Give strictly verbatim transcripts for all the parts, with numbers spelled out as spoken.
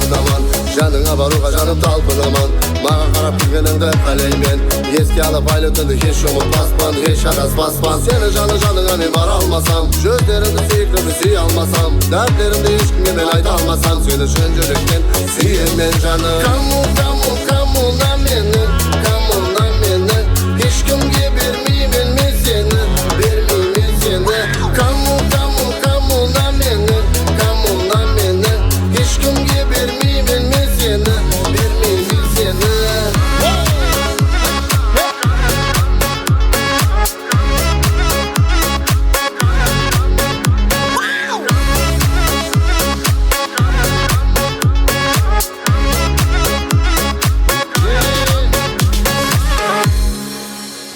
Zaman janıńa barıwǵa janım talpınaman. Maǵan qarap kúlgenińdi qáleymen. Eske alıp aylı túndi hesh umıtpaspan, hesh adaspaspan. Seni janı janıńa men bara almasam, sózlerimdi súyiklimdi súye almasam, dárdlerimdi hesh kimge men ayta almasam, seni shın júrekten súyemen janım. Kamu, kamu, kamuna meni, kamuna meni, hesh kimge bermeymen men seni, bermeymen seni. Kamu, kamu, kamuna meni, kamuna meni, hesh kimge bermeymen men seni, bermeymen seni.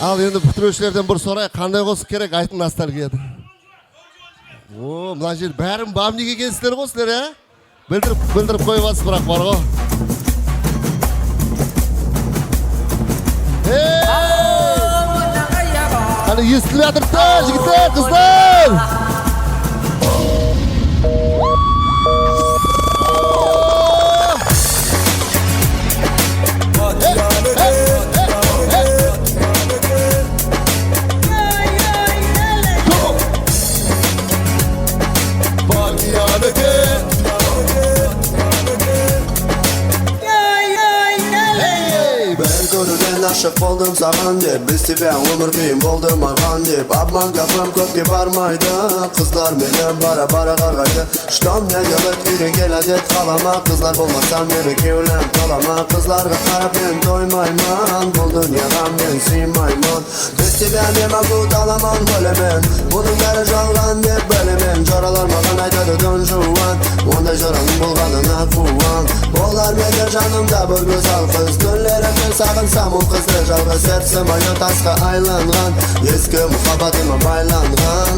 Al, endi pitiriwshilerden bir sorayıq, qanday qosıq kerek, aytıń, nostalgiyada. O, mına jer bárin bamnik ekensizler ǵoy sizler, ya? Bildirip, bildirip qoyıp atırsız, biraq bar ǵoy. Hey! Qáne, esitilip atırıptı, jigitler, qızlar! Bir kóriwden ashıq boldım saǵan dep, biz sebe ómir qıyın boldı maǵan dep, obman gápim kópke barmaydı, qızlar meni bara-bara ǵarǵaydı. Что мне делать, úyrengen ádet qalama, qızlar bolmasa meni kewlim tolama, qızlarǵa qarap men toymayman, bul dúnyaǵa men sıymayman. Без тебя не могу, talaman ólemen, bunıń bári jalǵan dep bilemen, joralar maǵan aytadı Don Juan, onday joranıń bolǵanına quwan. Bolar ma edi janımda bir gózzal qız, túnleri men saǵınsam ol qızdı, jalǵız sertse moyo tasqa aylanǵan, eski muhabbatıma baylanǵan.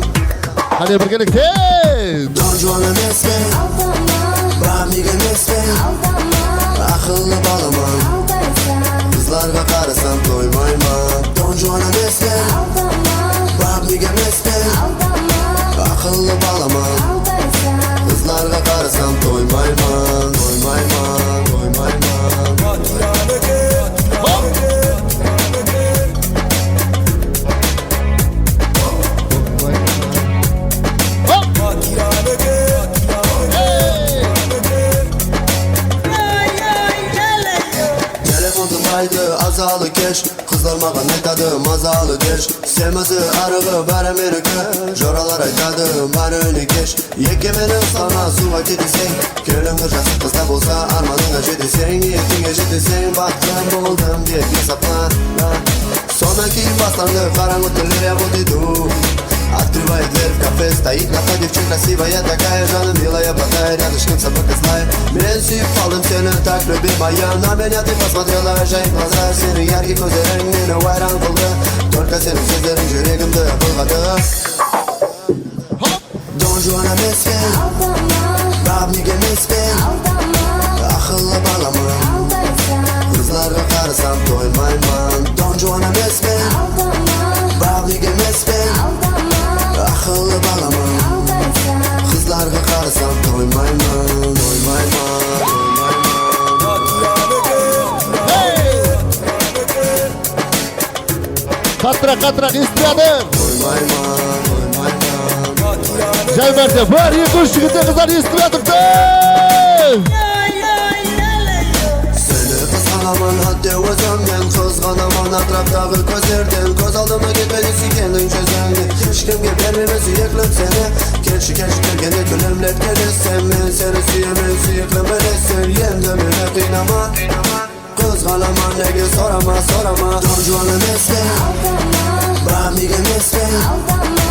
Qáne, birgelikte! Don Juan emespen, aldama. Bamnik emespen, aldama. Aqıllı balaman, aldaysań. Qızlarǵa qarasam toymayman. Don Juan emespen, aldama. Bamnik emespen, aldama. Aqıllı balaman, aldaysań. Qızlarǵa qarasam toymayman, toymayman, toymayman. Telefon tıńlaydı azalı kesh, qızlar maǵan aytadı mazalı kesh. Semizi, arıǵı bári meniki, joralar aytadı bári úyine kesh. Eki meni uslama, suwǵa keteseń, kelińi jaqsı qız da bolsa, armanıńa jeteseń, niyetińe jeteseń, baxıtlı boldım dep esapla. Sonnan keyin baslandı qarańǵı túnler, я вот иду. Открывает дверь в кафе, стоит на входе девчонка красивая такая, жаным милая, плохая, рядышком с собой козлая. Men súyip qaldım seni, так, любимая, на меня ты посмотрела, ajaib glazlar, seniń yárki kózleriń meni wayran qıldı. Только seniń sózleriń júregimdi bılǵadı. Don Juan emespen, aldama. Bamnik emespen, aldama. Aqıllı balaman, aldaysań. Qızlarǵa qarasam toymayman. Don Juan emespen, aldama. Bamnik emespen, aldama. Aqıllı balaman, aldaysań. Qızlarǵa qarasam toymayman, toymayman, toymayman. Qattıraq, qattıraq, esitpey atır. Jay márte, bir, eki, úsh, jigitler, qızlar, esitpey atırıptı. Seni qızǵanaman, hátte ózimnen qızǵanaman, átiraptaǵı kózlerden, kóz aldımnan ketpedi súygeniń júzińnen. Hesh kimge bermeymen súyiklim seni, kelshi, kelshi, kelgende kúlimlep keleseń, men seni súyemen, súyiklim, bileseń, endi meni qıynama. Qızǵanaman, nege sorama, sorama. Don Juan emespen, aldama. Bamnik emespen, aldama.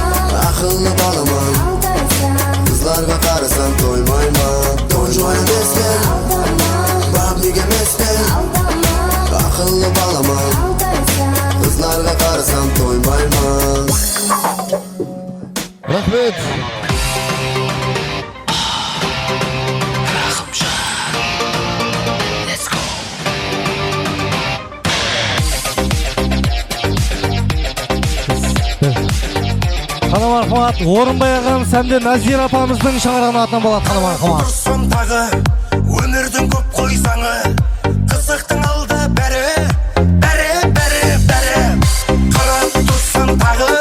Aqıllı balaman, aldaysań. Qızlarǵa qarasam toymayman. Don Juan emespen, aldama. Bamnik emespen, aldama. Aqıllı balaman, aldaysań. Qızlarǵa qarasam toymayman. Raxmet. Qanaman Qımat, Orınbay aǵamız hám de Názira apamızdıń shańaraǵınıń atınan boladı, Qanaman Qımat. Tursań taǵı Ónerdiń kóp ǵoy zańı, qızıqtıń aldı bári, bári, bári, bári. Qarap tursań taǵı,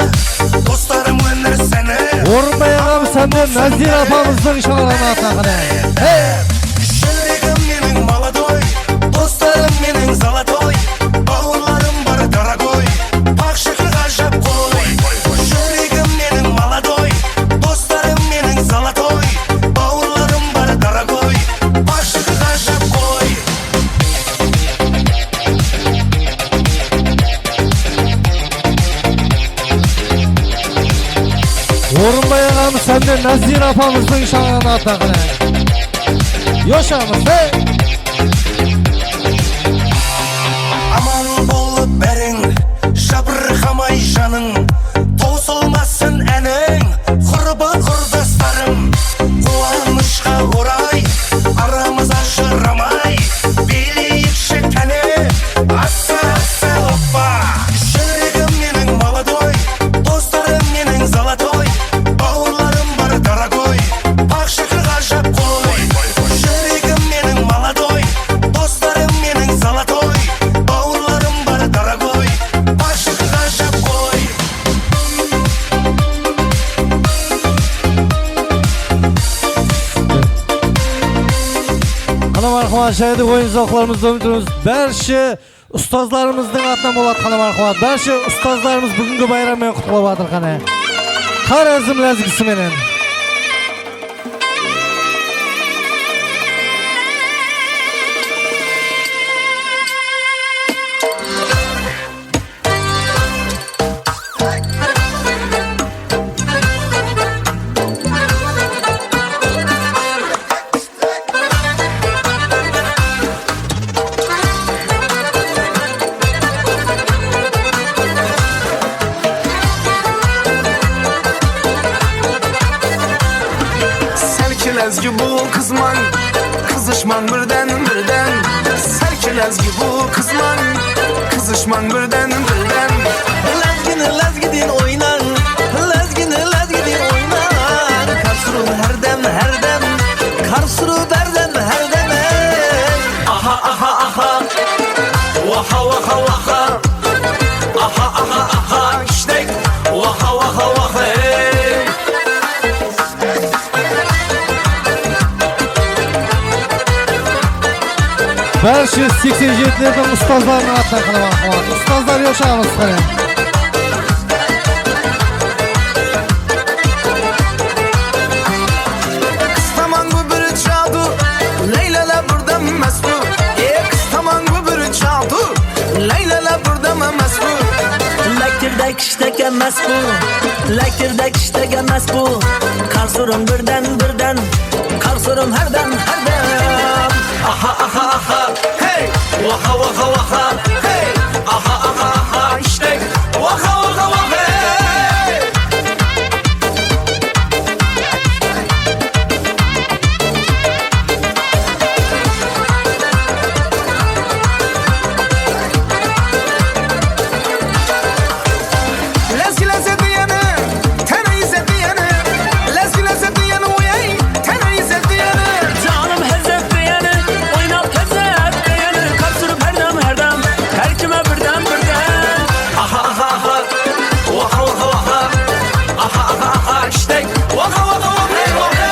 doslarım, óner sáni. Orınbay aǵamız hám de Názira apamızdıń shańaraǵına ataqıda. Hey! Júregim meniń molodoy, doslarım meniń zolotoy, bawırlarım bar, дорогой. Paqshıqı ǵajap qoy. Júregim meniń molodoy, doslarım meniń zolotoy, bawırlarım bar, дорогой. Paqshıqı ǵajap qoy. Orınbay aǵamız hám de Názira apamızdıń shańaraǵına ataqıda. Yoshamiz, hey! Aman bolıp báriń, jabırqamay janıń, tawsılmasın ániń, qurbı-qurdaslarım, quwanıshqa oray, aramız ajıramay, biyleyikshi qáne, assa, assa, oppa. Júregim meniń molodoy, doslarım meniń zolotoy, bawırlarım bar, дорогой, paqshıqı ǵajap qoy. Júregim meniń molodoy, doslarım meniń zolotoy, bawırlarım bar, дорогой, paqshıqı ǵajap qoy. Qana marhamat, jaydı oyın-zawqlarımızdı umıtırmız. Bárshe ustazlarımızdıń atınan boladı, qana marhamat. Bárshe ustazlarımız búgingi bayram menen qutlıqlap atır, qáne. Xorazm lázgisi menen. Sálki lázgi bul qızmań, qızıshmań birden-birden. Sálki lázgi bul qızmań, qızıshmań birden-birden. Lázgini lázgiden oynań, lázgini lázgiden oynań. Karsırıw hárdem, hárdem, karsırıw bárdem, hárdem, ey. Aha, aha, aha, waxa, waxa, waxa. Aha, aha, aha, ishtek, waxa, waxa, waxa, ey. Bárshe seksen jetilerdiń ustazlarınıń atınan qana marhamat. Ustazlar, yoshamiz, qáne. Qız taman bu bir jadu, laylala birden mast bu. E, qız taman bu bir jadu, laylala birden mast bu. Lákirde kishtek emes bu, lákirde kishtek emes bu. Qarsırım birden, birden, qarsırım hárdem, hárdem. Aha, aha, aha, hey, waxa, waxa, waxa, hey. Aha, aha, aha, ishtek, waxa, waxa, waxa, hey. Lázgi lázzetli eni, táni izzetli eni. Lázgi lázzetli eni, oyay, táni izzetli eni. Janım házzetli eni, oynap házzetli eni. Qarsırıp hárdem, hárdem, hár kime birden, birden. Aha, aha, aha, waxa, waxa, waxa. Aha, aha, aha, ishtek, waxa, waxa, waxa, waxa.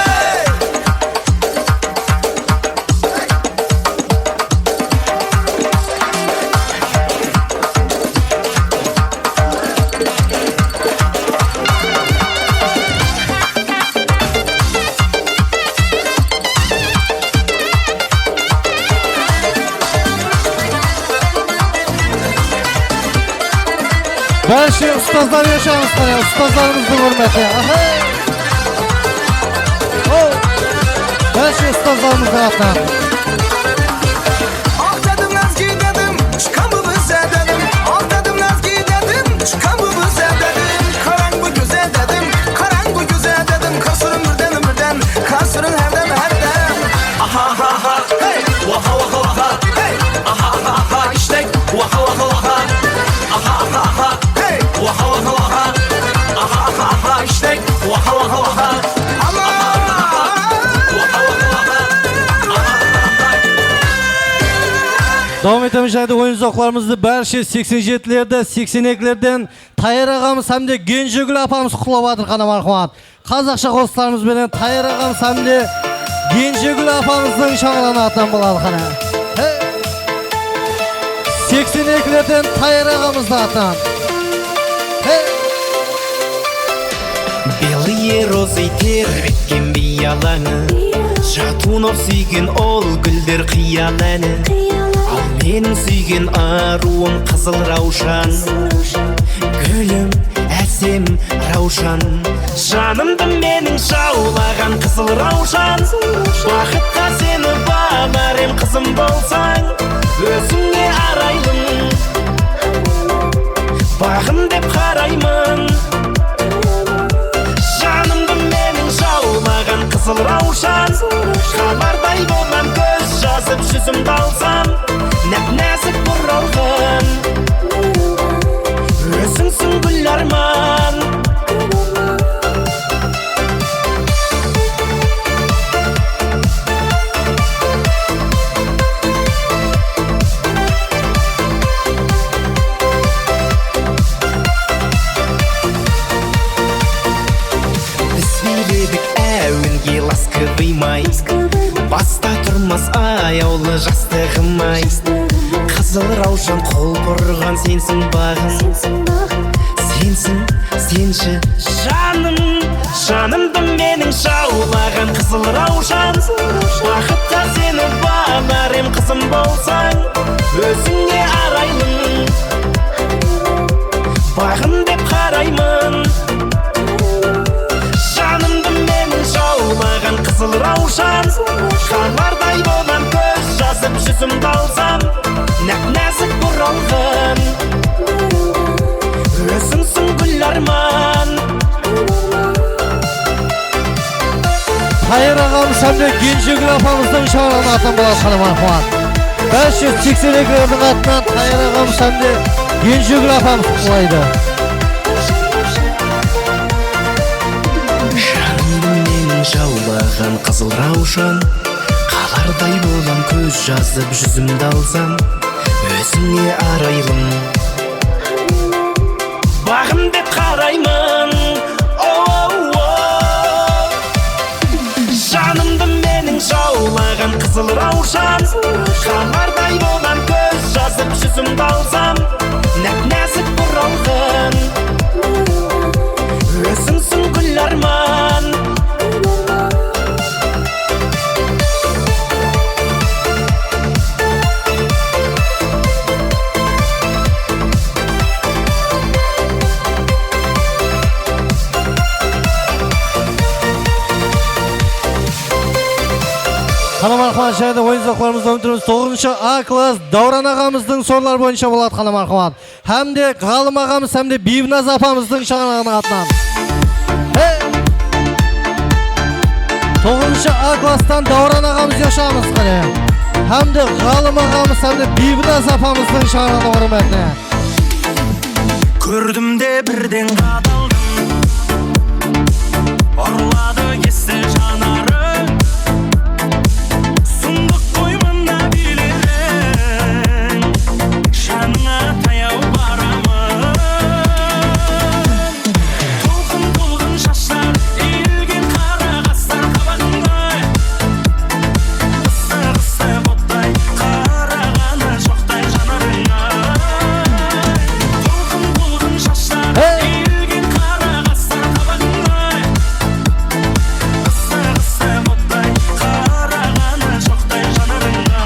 Bárshe ustazlar, yoshamiz, qáne, ustazlarımızdıń húrmetine. Aha! Ho! Bárshe ustazlarımızdıń atınan. Aq dedim, názgi dedim, shıqqan bu bize dedim. Aq dedim, názgi dedim, shıqqan bu bize dedim. Qarań bu kóze dedim, qarań bu kóze dedim. Qarsırıń birden, birden, qarsırıń hárdem, hárdem. Aha, aha, aha, hey! Waxa, waxa, waxa, hey! Aha, aha, aha, ishtek, waxa, waxa, waxa. Aha, aha, aha, hey! Waxa, waxa, waxa. Aha, aha, aha, ishtek, waxa, waxa, waxa. Aman! Waxa, waxa, waxa. Aha, aha, Dawam etemiz, jáne de oyın uzoqlarımızdı bárshe seksen jetilerdi, seksen ekilerden Tayır aǵamız hám de Genjegúl apamız qutlap atır, qáne, marhamat. Qazaqsha qosıqlarımız benen Tayır aǵamız hám de Genjegúl apamızdıń shańaraǵınıń atınan boladı, qáne. Hey! Seksen ekilerden Tayır aǵamızdıń atınan. Hey! Белые розы тербеткен биял áni, Jatunov súygen ol gúller qıyal áni. Al meniń súygen arıwım qızıl rawshan, gúlim, ásem rawshan. Janımdı meniń jawlaǵan qızıl rawshan, baxıtqa seni banar em qızım bolsań. Ózińe araylım, baǵım dep qarayman. Janımdı meniń jawlaǵan qızıl rawshan, qalarday bolam kóz jazıp júzimdi alsam. Náp-názik buralǵan, ózińsiń gúl árman. Biz biyledik áwenge ласковый май, basta turmas ayawlı jastıǵım-ay. Qızıl rawshan qulpırǵan sensiń baǵım, sensiń, senshi janım. Janımdı meniń jawlaǵan qızıl rawshan, baxıtqa seni banar em qızım bolsań. Ózińe araylım, baǵım dep qarayman. Janımdı meniń jawlaǵan qızıl rawshan, qalarday bolam kóz jazıp júzimdi alsam. Náp-názik buralǵan, ózińsiń gúl árman. Tayır aǵamız hám de Genjegúl apamızdıń shańaraǵınıń atınan boladı, qáne, marhamat. Bárshe seksen ekilerdiń atınan Tayır aǵamız hám de Genjegúl apamız qutlaydı. Janımdı meniń jawlaǵan qızıl rawshan, qalarday bolam kóz jazıp júzimdi alsam. Ózińe araylım, baǵım dep qarayman. O, o, o. Janımdı meniń jawlaǵan qızıl rawshan, qalarday bolam kóz jazıp júzimdi alsam. Náp-názik buralǵan, ózińsiń gúl árman. Qáne, marhamat, jáne de oyın uzoqlarımızdı dawam ettiremiz. Toǵızınshı A klass Dawran aǵamızdıń soraları boyınsha boladı, qáne, marhamat. Hám de Ǵalım aǵamız hám de Biybinaz apamızdıń shańaraǵınıń atınan. Hey! Toǵızınshı A klasstan Dawran aǵamız joshıramız, qáne. Hám de Ǵalım aǵamız hám de Biybinaz apamızdıń shańaraǵınıń húrmetine. Kórdim de birden qadaldım, urladı esti janarım. Sundıq qoy mına biyleriń, janıńa tayaw baramın. Tolqın-tolqın shashlar, iyilgen qara qaslar qabaǵıńa. Isı-ısı ottay qaraǵanı joqtay janarıńa. Tolqın-tolqın shashlar, iyilgen qara qaslar qabaǵıńa. Isı-ısı ottay qaraǵanı joqtay janarıńa.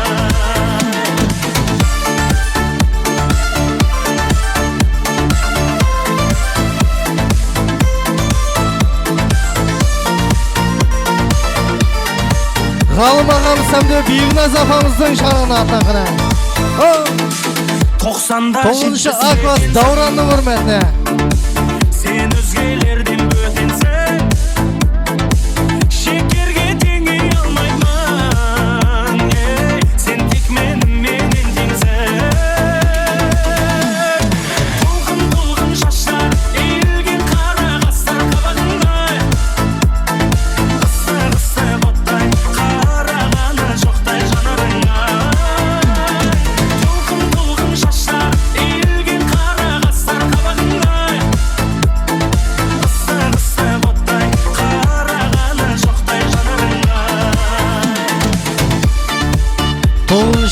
Ǵalım aǵamız hám de Biybinaz apamızdıń shańaraǵınıń atınan, qáne. Toǵızınshı A klass Dawrannıń húrmetine. Sen ózgelerden bótenseń, shekerge teńey almayman, ey, sen tek menim menen teńseń. Tolqın-tolqın shashlar, iyilgen qara qaslar qabaǵıńa. Isı-ısı ottay qaraǵanı joqtay janarıńa.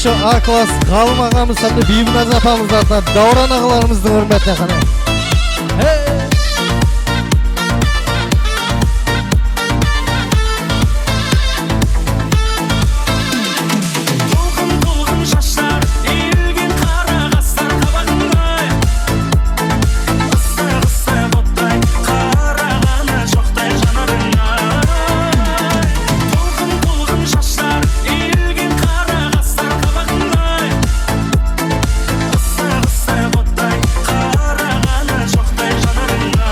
A klass ǵalım aǵamız hám de Biybinaz apamız atınan Dawran aǵalarımızdıń húrmetine qáne. Hey! Tolqın-tolqın shashlar, egilgen qara qaslar qabaǵıńday. Issıq-issıq ottay qaraǵanı shoqtay janarıńa. Tolqın-tolqın shashlar, egilgen qara qaslar qabaǵıńday. Issıq-issıq ottay qaraǵanı shoqtay janarıńa.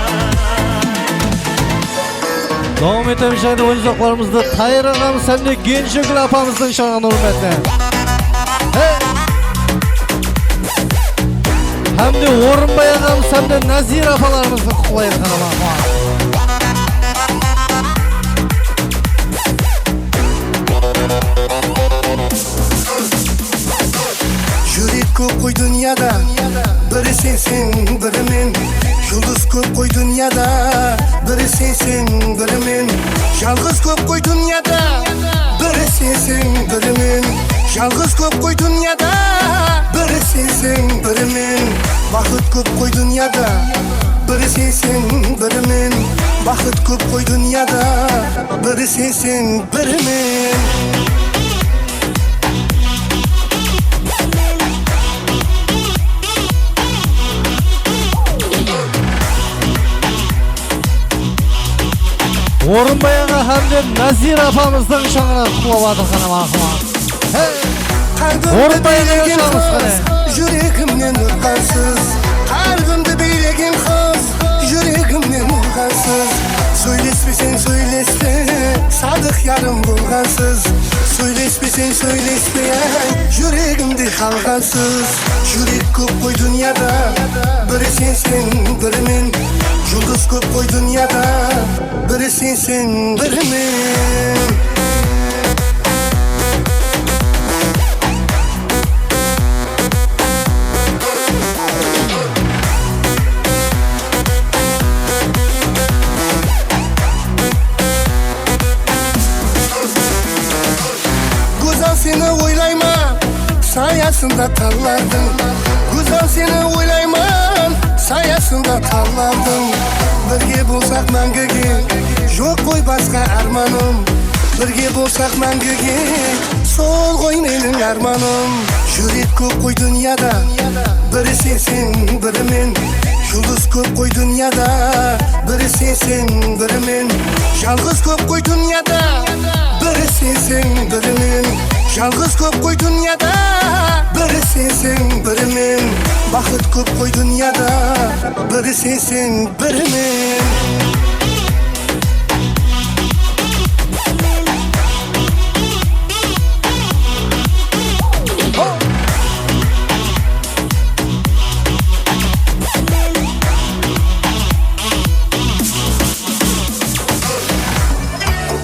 Dawam etemiz, jáne de oyınshılarımızdı Tayır aǵamız hám de Genjegúl apamızdıń shańaraǵınıń húrmetine. Hey! Hám de Orınbay aǵamız hám de Názira apalarımızdı qutlayıq, qáne, marhamat. Júrek kóp ǵoy dúnyada, biri senseń, biri men. Juldız kóp ǵoy dúnyada, biri senseń, biri men. Jalǵız kóp ǵoy dúnyada, biri senseń, biri men. Jalǵız kóp ǵoy dúnyada, biri senseń, biri men. Baxıt kóp ǵoy dúnyada, biri senseń, biri men. Baxıt kóp ǵoy dúnyada, biri senseń, biri men. Orınbay aǵa hám de Názira apamızdıń shańaraǵın qutlap atır, qáne, marhamat. Hey! Qálbimdi biylegen qız, júregimnen urǵansız. Qálbimdi biylegen qız, júregimnen urǵansız. Sóylespeseń, sóylespe, sadıq yarım bolǵansız. Sóylespeseń, sóylespe, júregimde qalǵansız. Júrek kóp ǵoy dúnyada, biri senseń, biri men. Juldız kóp ǵoy dúnyada, biri senseń, biri men. Gózzal, seni oylayman, sayasında tallardıń. Gózzal, seni oylayman, sayasında tallardıń. Birge bolsaq máńgige, joq ǵoy basqa ármanım. Birge bolsaq máńgige, sol ǵoy meniń ármanım. Júrek kóp ǵoy dúnyada, biri senseń, biri men. Juldız kóp ǵoy dúnyada, biri senseń, biri men. Jalǵız kóp ǵoy dúnyada, biri senseń, biri men. Jalǵız kóp ǵoy dúnyada, biri senseń, biri men. Baxıt kóp ǵoy dúnyada, biri senseń, biri men.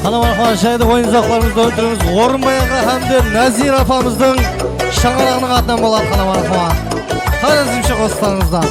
Qáne, marhamat, jáne de oyın-sawıqlarımızdı dawam ettiremiz. Orınbay aǵa hám de Názira apamızdıń shańaraǵınıń atınan boladı, qáne, marhamat. Xorazmshe qosıqlarımızdan.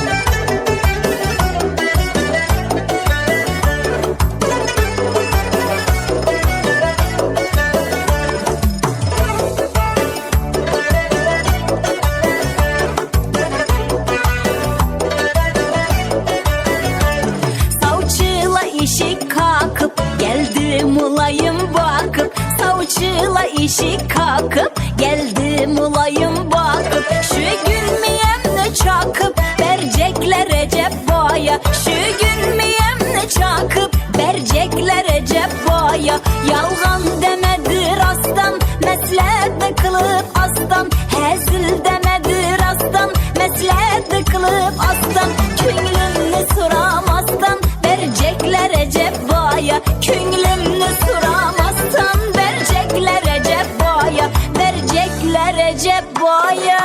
Savshıla eshek qaqıp, keldi mulayım baqıp. Savshıla eshek qaqıp, keldi mulayım baqıp. Shúgirmeyemni chaqıp, berjekler Ejep baya. Shúgirmeyemni chaqıp, berjekler Ejep baya. Yalǵan demedi, rastan, máslet qılıp astan. Házil demedi, rastan, máslet qılıp astan. Kónglimni suramastan, berjekler Ejep baya. Kónglimni suramastan, berjekler Ejep baya. Berjekler Ejep baya.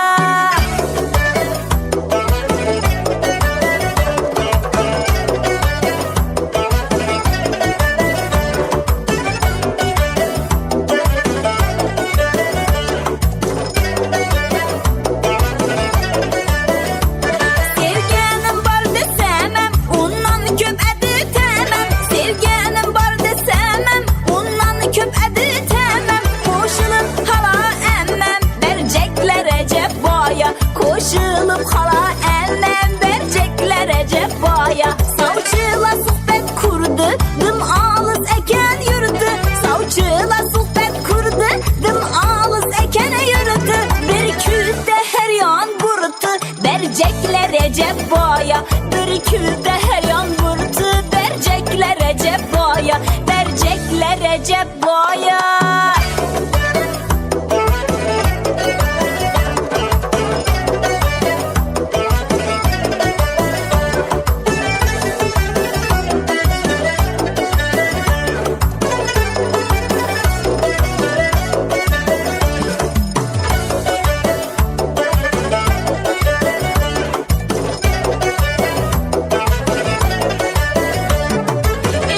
Kúldi hár yamburdı, berjekler Ejep boya, berjekler Ejep boya.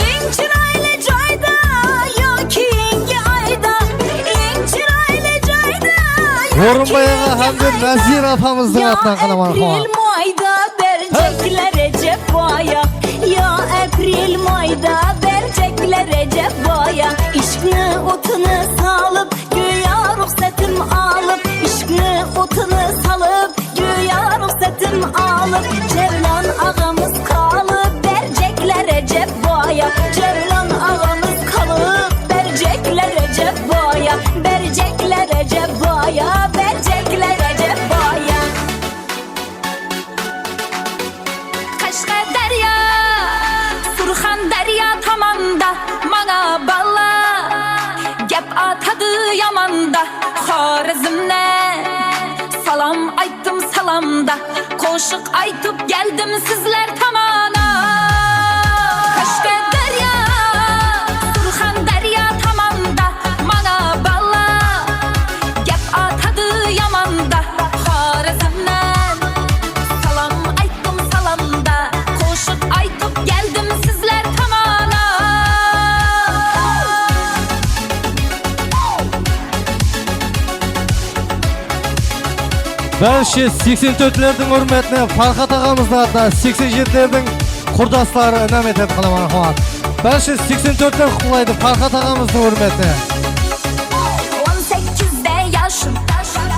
Eń chıraylı joyda, yo, keyingi ayda. Eń chıraylı joyda, yo, Orınbay aǵa hám de Nazira apamızdıń atınan qalaman, aprel mayda berjekler Ejep boya, yo, aprel mayda berjekler Ejep boya. Ishkni otını salıp, gúya ruxsatım alıp, ishkni otını salıp, gúya ruxsatım alıp, Javlon aǵamız qalıp, berjekler Ejep boya. Javlon aǵamız qalıp, berjekler Ejep boya, berjekler Ejep boya, berjekler Ejep boya. Qashqadárya, Surxandárya tamanda mańa bala gáp atadı yamanda. Xorezmnen salam ayttım, salamda qosıq aytıp keldim sizler tamana. Qashqadárya, Surxandárya tamanda mańa bala gáp atadı yamanda. Xorezmnen salam ayttım, salamda qosıq aytıp keldim sizler tamana. Bir júz seksen tórtlerdiń húrmetine Farxat aǵamızdıń atınan seksen jetilerdiń qurdasları inam etedi, qalaman, raxmat. Bir júz seksen tórtler qutlaydı Farxat aǵamızdıń húrmetine. On sekkizde yashım,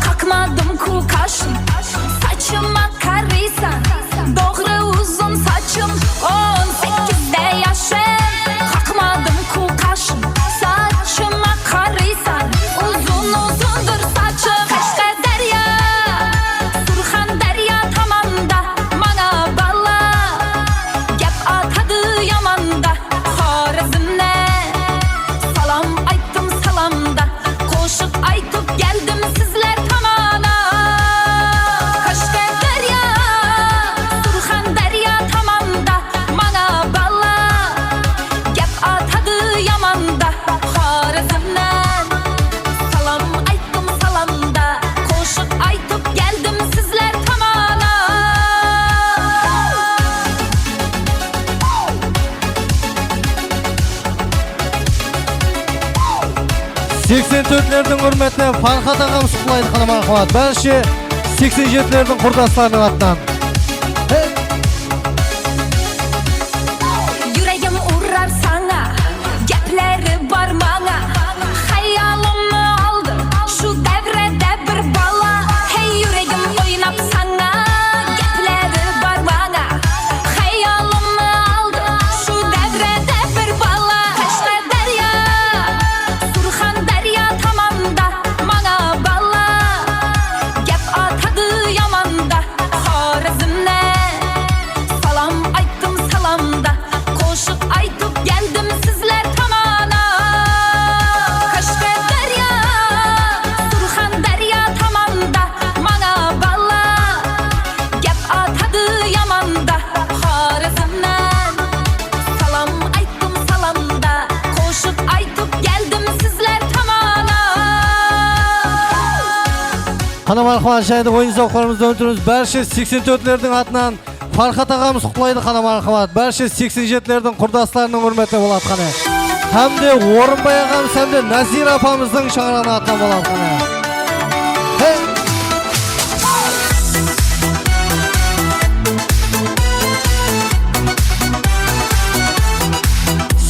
qaqmadım-ku qashım. Sachıma qaraysań, doǵrı uzın sachım. On sekkizde yashım, qaqmadım-ku qashım. Sachıma qaraysań, uzın-uzındır sachım. Qashqadárya, Surxandárya tamanda mańa bala gáp atadı yamanda. Xorezmnen salam ayttım, salamda qosıq aytıp keldim sizler tamana. Qashqadárya, Surxandárya tamanda mańa bala gáp atadı yamanda. Xorezmnen salam ayttım, salamda qosıq aytıp keldim sizler tamana. Seksen tórtlerdiń húrmetine Farxat aǵamız qutlaydı, qalaman, raxmat. Bárshe seksen jetilerdiń qurdaslarınıń atınan. Hey! Júregim urar sańa, gepleri bar mańa. Xayalımnı aldı shu dáwrede bir bala. Hey, júregim oynap sańa, gepleri bar mańa. Xayalımnı aldı shu dáwrede bir bala. Qashqadárya, Surxandárya tamanda mańa bala gáp atadı yamanda. Xorezmnen salam ayttım, salamda qosıq aytıp keldim sizler tamana. Qashqadárya, Surxandárya tamanda mańa bala gáp atadı yamanda. Xorezmnen salam ayttım, salamda qosıq aytıp keldim sizler tamana. Qanaman, raxmat, jaydı oyın-sawıqlarımızdı óttiremiz. Bárshe seksen tórtlerdiń atınan Farxat aǵamız qutlaydı, qanaman, raxmat. Bárshe seksen jetilerdiń qurdaslarınıń húrmetine boladı, qáne. Hám de Orınbay aǵamız hám de Nazira apamızdıń shańaraǵınıń atınan boladı, qáne. Hey!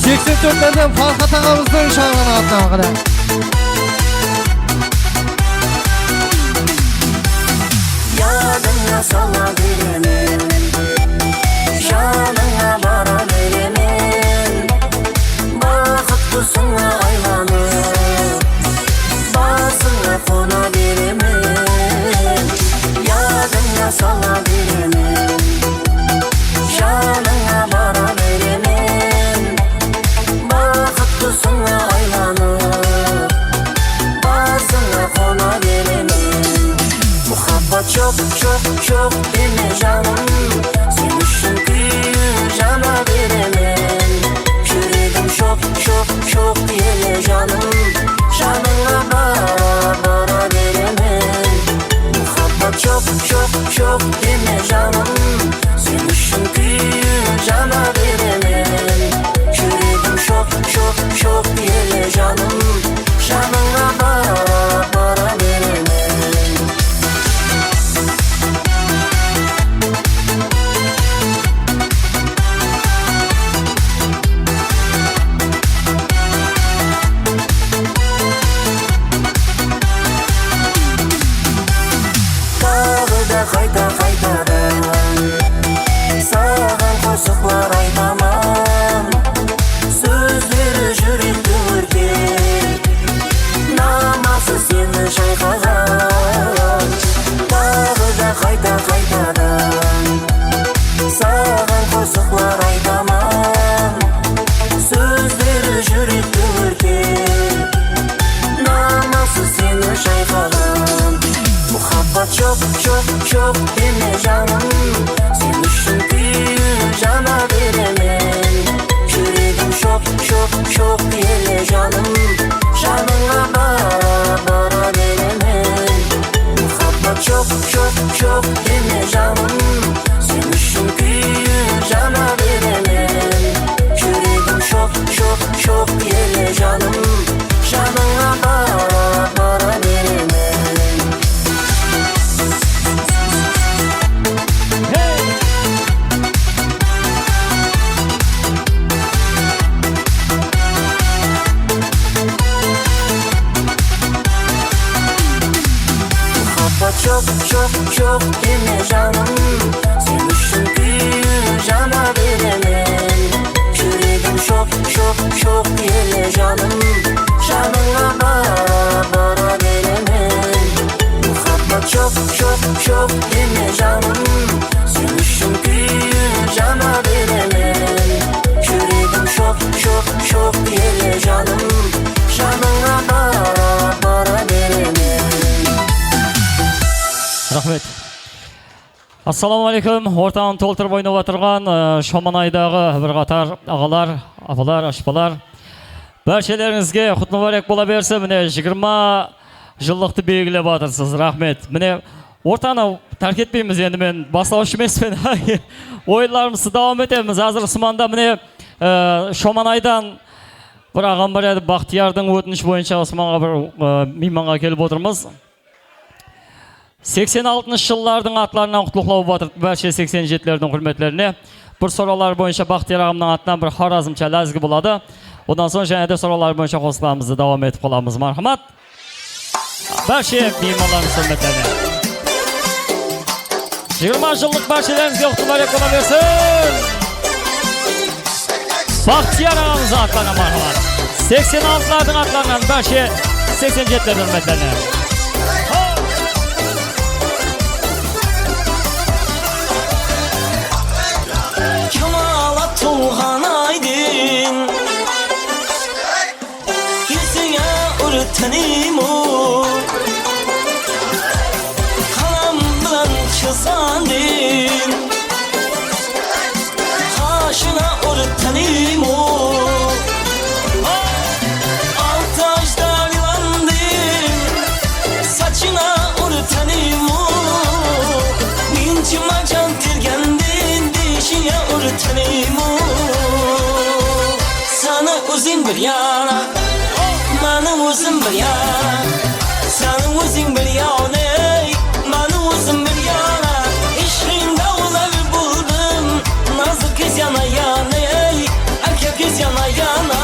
Seksen tórtlerden Farxat aǵamızdıń shańaraǵınıń atınan, qáne. Yadıńa sala beremen, janıńa bara beremen. Baxıt qusıńa aylanıp, basıńa qona beremen. Yadıńa sala beremen, ele janım, janıńa bara, bara beremen. Muhabbat joq, joq, joq deme janım, sen ushın kúyip jana beremen. Júregim shoq, shoq, shoq ele janım, janıńa bara, bara beremen. Muhabbat joq, joq, joq deme janım, sen ushın kúyip jana beremen. Júregim shoq, shoq, shoq ele janım, janıńa bara, bara beremen. Muhabbat joq, joq, joq deme janım, sen ushın kúyip jana beremen. Júregim shoq, shoq, shoq ele janım, janıńa bara, bara beremen. Raxmet. Assalawma áleykum. Ortanı toltırıp oynap atırǵan, e, Shomanaydaǵı bir qatar aǵalar, apalar, ashpalar. Bárshelerińizge qutlı múbárek bola bersin. Mine, jigirma jıllıqtı belgilep atırsız. Raxmet. Mine, ortanı tárk etpeymiz endi, men baslawshı emespen. Oyınlarımızdı dawam etemiz. Házir Usmanda mine, e, Shomanaydan bir aǵam bar edi, Baxtiyardıń ótinishi boyınsha Usmanǵa bir, e, miymanǵa kelip otırmız. Seksen altınshı jıllardıń atlarınan qutlıqlaw atıp atır, bárshe seksen jetilerdiń húrmetlerine. Bir sorawlar boyınsha Baxtiyar aǵamnıń atınan bir xorazmsha lázgi boladı. Onnan soń jáne de sorawlar boyınsha qosıqlarımızdı dawam etip qalamız. Marhamat. Bárshe miymanlarımız húrmetlerine. Jigirma jıllıq bárshelerimizge qutlı múbárek bola bersin. Baxtiyar aǵamızdıń atlarınan marhamat. Seksen altılardıń atlarınan bárshe seksen jetilerdiń húrmetlerine. Kamalat tolǵan aydın. Yúzińe ur tánim-o. Qalam bilan chizandım. Qashına ur tánim-o. Altı ajdar yılandım. Sachına ur tánim-o. Minchima jan tergendim. Beshińe ur tánim-o. Seni óziń bir yana. Meni ózim bir yana, seni óziń bir yana, ey, meni ózim bir yana. Ishqıńda olar boldım, nazlı qız yana, yana, ey, erkek qız yana, yana.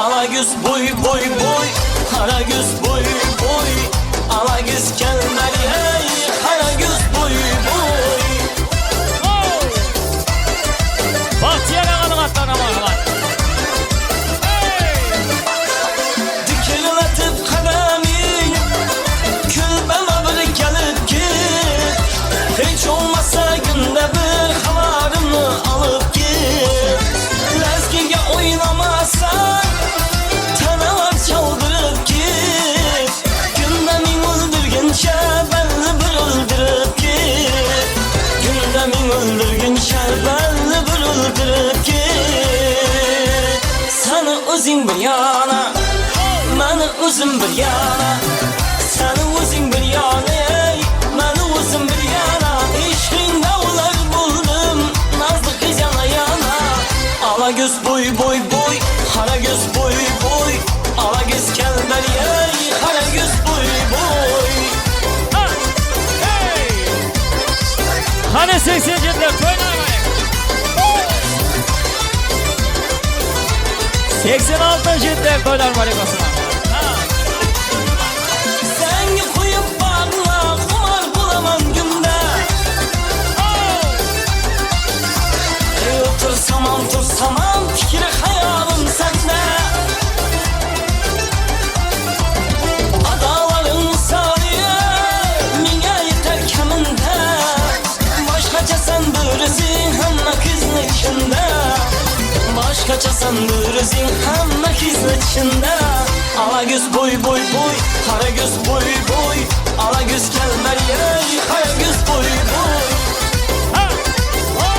Ala gúz boy, boy, boy, qara gúz boy, boy, ala gúz kel beri, ey, qara gúz boy, boy. Baxtiyar aǵanıń atlarına marhamat. Dikirletip qádemiń, kúlbeme bir kelip ket. Hesh bolmasa kúnde bir xabarımnı alıp ket. Lázgige oynamasań, tanalar chaldırıp ket. Kúnde meń óldirgenshe, báribir óldirip ket. Kúnde meń óldirgenshe, báribir óldirip ket. Seni óziń bir yana, meni ózim bir yana. Seni óziń bir yana, ey, meni ózim bir yana. Ishqıńda olar boldım, nazlı qız yana, yana. Ala gúz boy, boy, boy, qara gúz boy, boy. Ala gúz kel beri, ey, qara gúz boy, boy. Ha! Hey! Qáne seksen jetiler, toylar bar edi. Seksen altı jetiler, toylar bar edi, basıma. Ha! Sáńgi quyıp baǵıńa qumar bolaman kúnde. Ey, otırsamam, tursamam, fikir, xayalım sende. Adalarıń mısalı, mine yeter keminde. Bashqasasań bir óziń hámme qızdıń ishinde. Bashqasasań bir óziń hámme qızdıń ishinde. Ala gúz boy, boy, boy, qara gúz boy, boy. Ala gúz kel beri, ey, qara gúz boy, boy. Ha! Ho!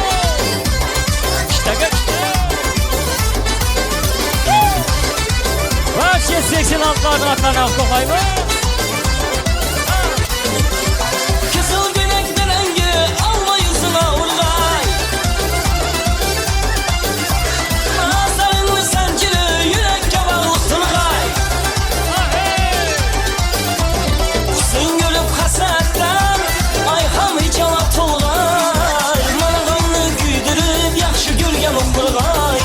Kishkene, kishkene. Seksen altılardıń atlarına alqıs toqlayman. Qızıl kóylek bereńge alma júziń awırǵay. Nazarıńnı sámkili, júrekke baǵlıq tırǵay. Qusıń kúlip hásrátten, ayqamay jala tolǵay. Manaǵańnı kúydirip, yaqshı kórgen uqırǵay.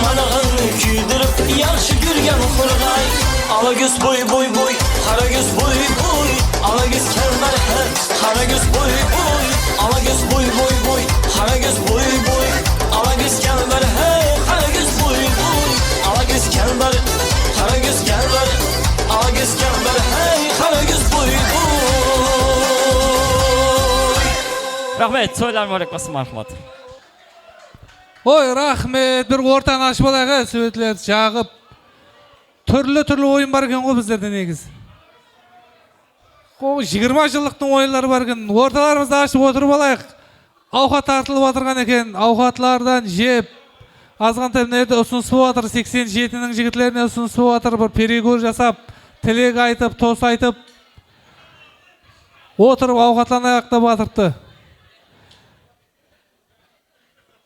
Manaǵańnı kúydirip, yaqshı kórgen uqırǵay. Ala kóz boy, boy, boy, qara kóz boy, boy, ala kóz kelber, he, qara kóz boy, boy, ala kóz boy, boy, boy, qara kóz boy, boy, ala kóz kelber, hey, qara kóz boy, boy, ala kóz kelber, qara kóz kelber, ala kóz kelber, hey, qara kóz boy, boy. Raxmet, toylar múbarek bolsın, marhamat. Oy, raxmet, bir ortanı ashıp alayıq, e, svetlerdi jaǵıp. Túrli-túrli oyın bar eken ǵoy bizlerde negizi. Ǵo, jigirma jıllıqtıń oyınları bar eken. Ortalarımızdı ashıp otırıp alayıq. Awqat tartılıp atırǵan eken. Awqatlardan jep, azǵantay mına jerde usınıs bolıp atır. Seksen jetiniń jigitlerine usınıs bolıp atır. Bir perigor jasap, tilek aytıp, tos aytıp, otırıp awqatlanayıq dep atırıptı.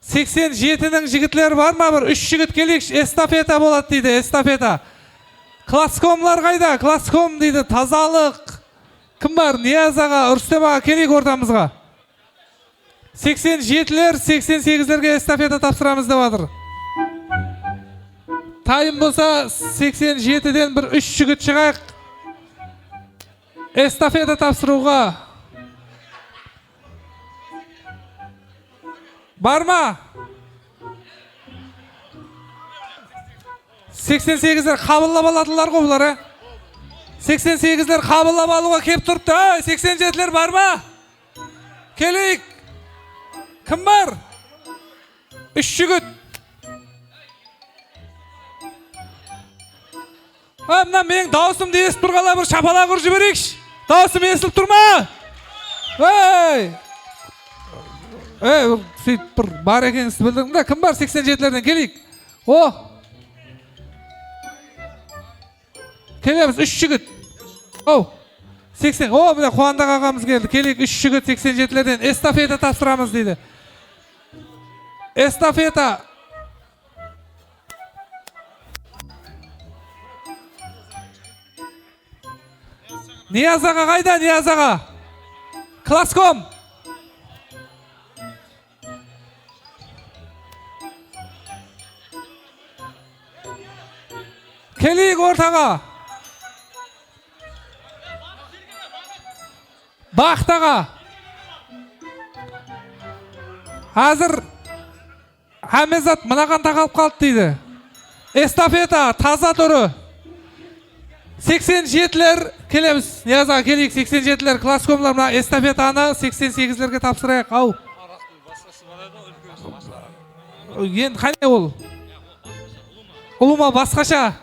Seksen jetiniń jigitleri bar ma? Bir úsh jigit keleyikshi, estafeta boladı deydi, estafeta. Klasskomlar qayda? Klasskom deydi, tazalıq. Kim bar? Niyaz aǵa, Rústem aǵa, keleyik ortamızǵa. Seksen jetiler seksen segizlerge estafeta tapsıramız dep atır. Tayın bolsa seksen jetiden bir úsh jigit shıǵayıq. Estafeta tapsırıwǵa. Bar ma? Seksen segizler qabıllap aladılar ǵo bular, e? Seksen segizler qabıllap alıwǵa kelip turıptı. Áy, seksen jetiler bar ma? Keleyik. Kim bar? Úsh jigit. Ha, mına meniń dawısımdı esitip turǵanlar bir shapalaq urıp jibereyikshi. Dawısım esitilip tur ma? Ey! Ey, bir sóytip bir bar ekenińizdi bildirdiń da. Kim bar seksen jetilerden, keleyik. O! Kelemiz, úsh jigit. Ow! Seksen, o, mine Quwandıq aǵamız keldi. Keleyik, úsh jigit seksen jetilerden estafeta tapsıramız deydi. Estafeta. Niyaz aǵa qayda, Niyaz aǵa? Klasskom. Keleyik ortaǵa. Baxıt aǵa. Házir hámme zat mınaǵan taqalıp qaldı deydi. Estafeta, taza túri. Seksen jetiler, kelemiz. Niyaz aǵa, keleyik, seksen jetiler, klasskomlar, mına estafetanı seksen segizlerge tapsırayıq, aw. Endi qáne ol? Ulıwma basqasha.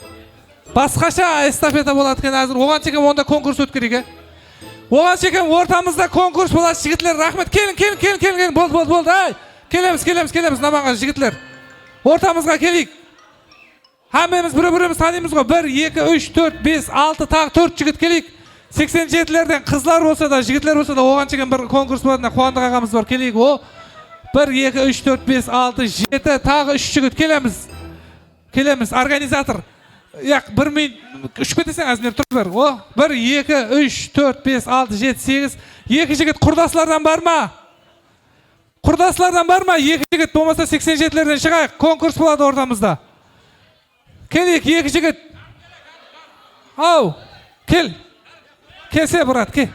Basqasha estafeta boladı eken házir. Oǵan shekem onda konkurs ótkereyik, e? Oǵan shekem ortamızda konkurs boladı, jigitler, raxmet. Keliń, keliń, keliń, keliń, keliń. Boldı, boldı, boldı. Áy, kelemiz, kelemiz, kelemiz, namanǵan jigitler. Ortamızǵa keleyik. Hámmemiz bir-birimiz tanıymız ǵoy. Bir, eki, úsh, tórt, bes, altı, taǵı tórt jigit keleyik. Seksen jetilerden qızlar bolsa da, jigitler bolsa da, oǵan shekem bir konkurs boladı, mına Quwandıq aǵamız bar, keleyik. O, bir, eki, úsh, tórt, bes, altı, jeti, taǵı úsh jigit kelemiz. Kelemiz, organizator. Yaq, bir minut, ushıp keteseń, Azmir, turıp ber. O, bir, eki, úsh, tórt, bes, altı, jeti, segiz. Eki jigit qurdaslardan bar ma? Qurdaslardan bar ma? Eki jigit, bolmasa seksen jetilerden shıǵayıq. Konkurs boladı ortamızda. Keleyik, eki jigit. Aw, kel. Kelse, brat, kel.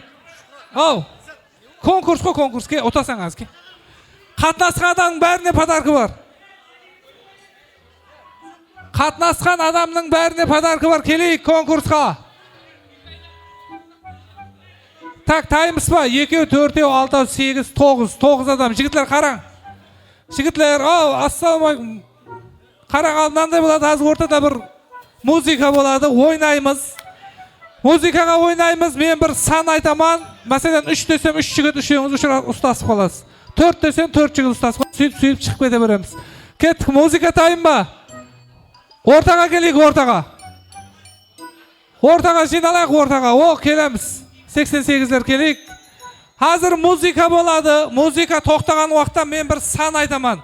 Aw. Konkurs ǵoy, konkurs, ke, utasań házir, ke. Qatnasqan adamnıń bárine podarka bar. Qatnasqan adamnıń bárine podarka bar, keleyik konkursqa. Tak, taymız ba? Ekew, tórtew, altaw, segiz, toǵız, toǵız adam. Jigitler, qarań. Jigitler, aw, assalamu aleykum. Qarań, al, mınanday boladı, házir ortada bir muzıka boladı, oynaymız. Muzıkaǵa oynaymız, men bir san aytaman. Máselen, úsh desem, úsh jigit úshewińiz ushıra-, uslasıp qalasız. Tórt desem, tórt jigit uslasıp qalasız. Sóytip, sóytip shıǵıp kete beremiz. Kettik, muzıka tayın ba? Ortaǵa keleyik, ortaǵa. Ortaǵa jıynalayıq, ortaǵa. O, kelemiz. Seksen segizler keleyik. Házir muzıka boladı. Muzıka toqtaǵan waqıtta men bir san aytaman.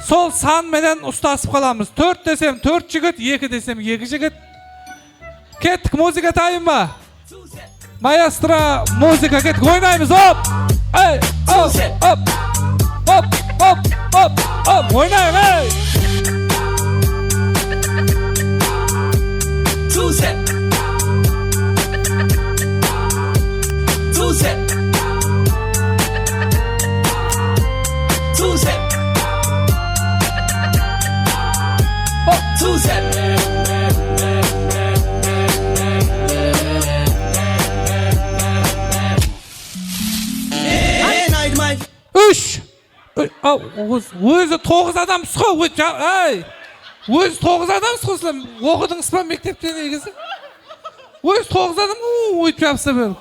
Sol san menen ustasıp qalamız. Tórt desem, tórt jigit, eki desem, eki jigit. Kettik, muzıka tayın ba? Maestro, muzıka, kettik, oynaymız, hop! Ey, hop, hop, hop, hop, hop, hop, oynayıq, ey! Úsh. Ú-, a, óz-, ózi toǵız adamsız ǵo, óytip ja-, áy! Ózi toǵız adamsız ǵo, sizler oqıdıńız ba mektepte negizi? Ózi toǵız adam, u, óytip japsa bólip.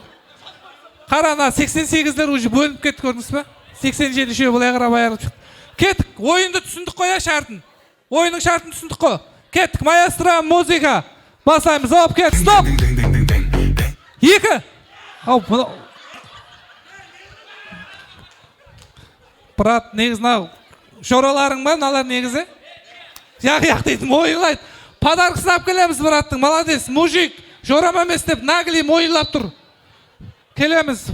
Qara, ana seksen segizler уже bólinip ketti, kórdińiz ba? Seksen jeti úshewi bılay qarap ayırılıp shıqtı. Kettik, oyındı túsindik ǵoy, ya, shártin. Oyınnıń shártin túsindik ǵo. Kettik, maestro, muzıka. Baslaymız, hop, ket, stop. Eki. Aw, mına. Brat, negizi mınaw joralarıń ba, mınalar negizi? Yaq, yaq deydi, moyınlaydı. Podarkasın alıp kelemiz, brattıń, молодец, mujik, jorama emes dep, nagley moyınlap tur. Kelemiz.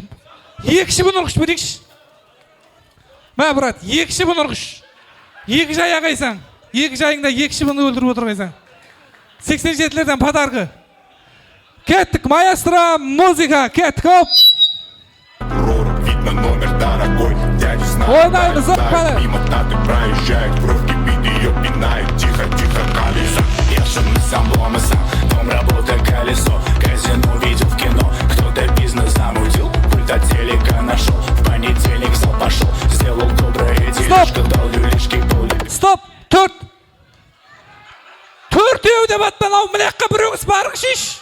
Eki shıbın urǵısh bereyikshi. Má, brat, eki shıbın urǵısh. Eki jay aǵaysań. Eki jayıńda eki shıbındı óltirip otırǵaysań. Seksen jetilerden podarka. Kettik, maestro, muzıka, kettik, hop! Рор, видно, номер дорогой. Дядя знает, oynaydı, zıp, qáne. Мимо таты проезжает, бровки бит её пинает. Тихо, тихо, колесо. Бешеный сам ломаса, дом, работа, колесо. Казино видел в кино, кто-то бизнес замутил. Пульт от телека нашёл, в понедельник в зал пошёл. Сделал доброе делишко, дал Юлечке пол. Stop! Tórt! Tórtew dep atpan, aw, mına jaqqa birewińiz barıńshısh.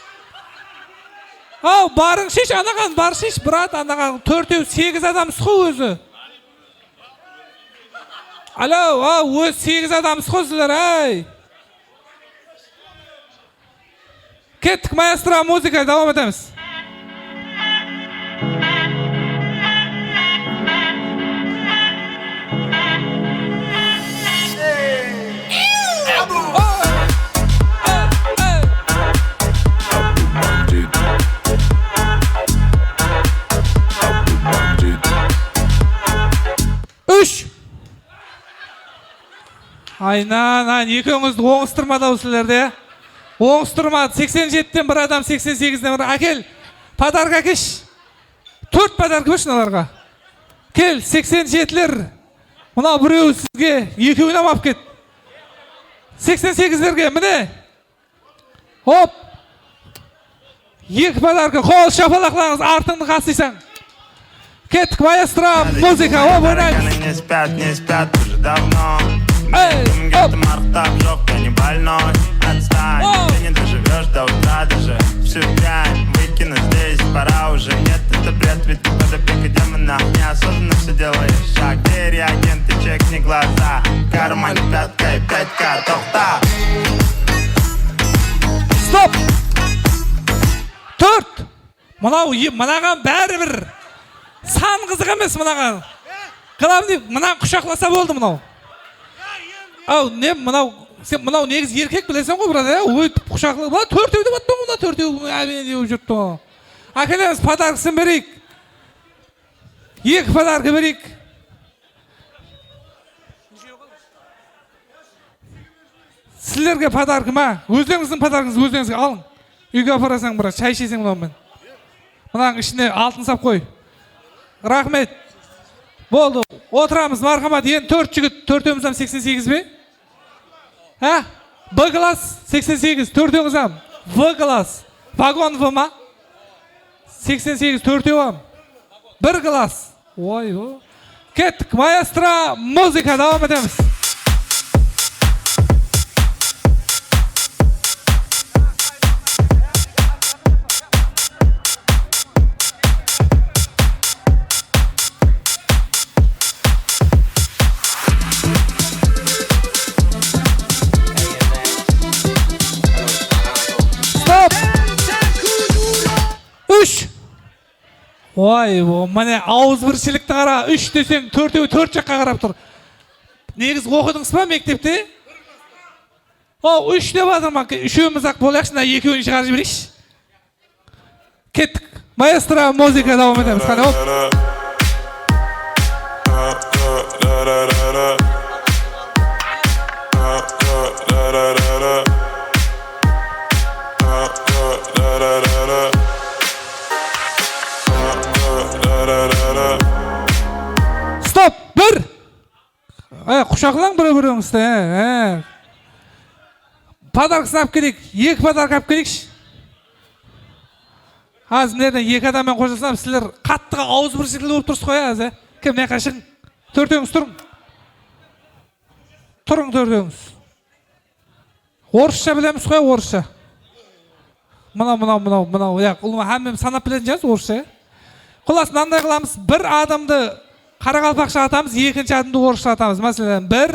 Aw, barıńshısh, anaǵan barıńshısh, brat, anaǵan tórtew, segiz adamsız ǵo ózi. Alo, aw, ózi segiz adamsız ǵo sizler, áy. Kettik, maestro, muzıka, dawam etemiz. Úsh. Aynan, aynan, ekewińizdi ońıstırmadı-aw sizlerde. Ońıstırmadı. Seksen jetiden bir adam, seksen segizden bir. Ákel, podarka ákelshi. Tórt podarka bershi mınalarǵa. Kel, seksen jetiler. Mına birewi sizge, ekewin hám alıp ket. Seksen segizlerge, mine. Hop! Eki podarka, qol shapalaqlańız, artıńdı qasıysań. Kettik, maestro, muzıka, hop, oynaymız. Не спят, не спят уже давно. Эй, hop! Kim arıqtap joq, я не больной. Отстань, ты не доживёшь до утра даже. Всю дрянь выкину здесь, пора уже, нет, это бред, ведь ты под опекой демона. Неосознанно всё делаешь, шаг, двери, агенты, чекни глаза. Карман пят Пять К, тоqta. Stop! Tórt! Mınaw, e, mınaǵan báribir. San qızıq emes mınaǵan. Главный, mınaǵan qushaqlasa boldı mınaw. Aw, ne mınaw, sen mınaw negizi erkek bileseń ǵoy, brat, ya? Óytip qushaqla-, mına tórtew dep atpań, mına tórtew, ábene dep júripti ǵoy. Ákelemiz, podarkasın bereyik. Eki podarka bereyik. Sizlerge podarka ma? Ózlerińizdiń podarkanızdı ózlerińizge alıń. Úyge aparasań, brat, shay isheseń mınaw menen. Mınanıń ishine altın sap qoy. Raxmet. Boldı. Otıramız, marhamat. Endi tórt jigit, tórtewimiz hám seksen segiz be? Há? B klass seksen segiz, tórtewińiz hám. V klass. Vagon V ma? Seksen segiz, tórtewi hám. Bir klass. Oy, o. Kettik, maestro, muzıka, dawam etemiz. Stop! Oy, o, mine, awızbirshilikti qara, úsh deseń, tórtewi tórt jaqqa qarap tur. Negiz oqıdıńız ba mektepte? O, úsh dep atırman, ke-, úshewimiz-aq bolayıqshı, mına ekewin shıǵarıp jibereyikshi. Kettik. Maestro, muzıka, dawam etemiz. Qáne, hop. Stop! Bir! Ay, qushaqlań bir-birińizdi, e, e. Podarkasın alıp keleyik. Eki podarka alıp keleyikshi. Házir mına jerden eki adam menen xoshlasam, sizler qattı awızbirshilikli bolıp tursız ǵoy, házir. Kim, mına jaqqa shıǵıń. Tórtewińiz turıń. Turıń, tórtewińiz. Orıssha bilemiz ǵoy, orıssha. Mınaw, mınaw, mınaw, mınaw. Ya, ulıwma, hámmemiz sanap biletin shıǵarsız orıssha, ya. Qullası, mınanday qılamız, bir adımdı qaraqalpaqsha atamız, ekinshi adımdı orıssha atamız. Máselen, bir,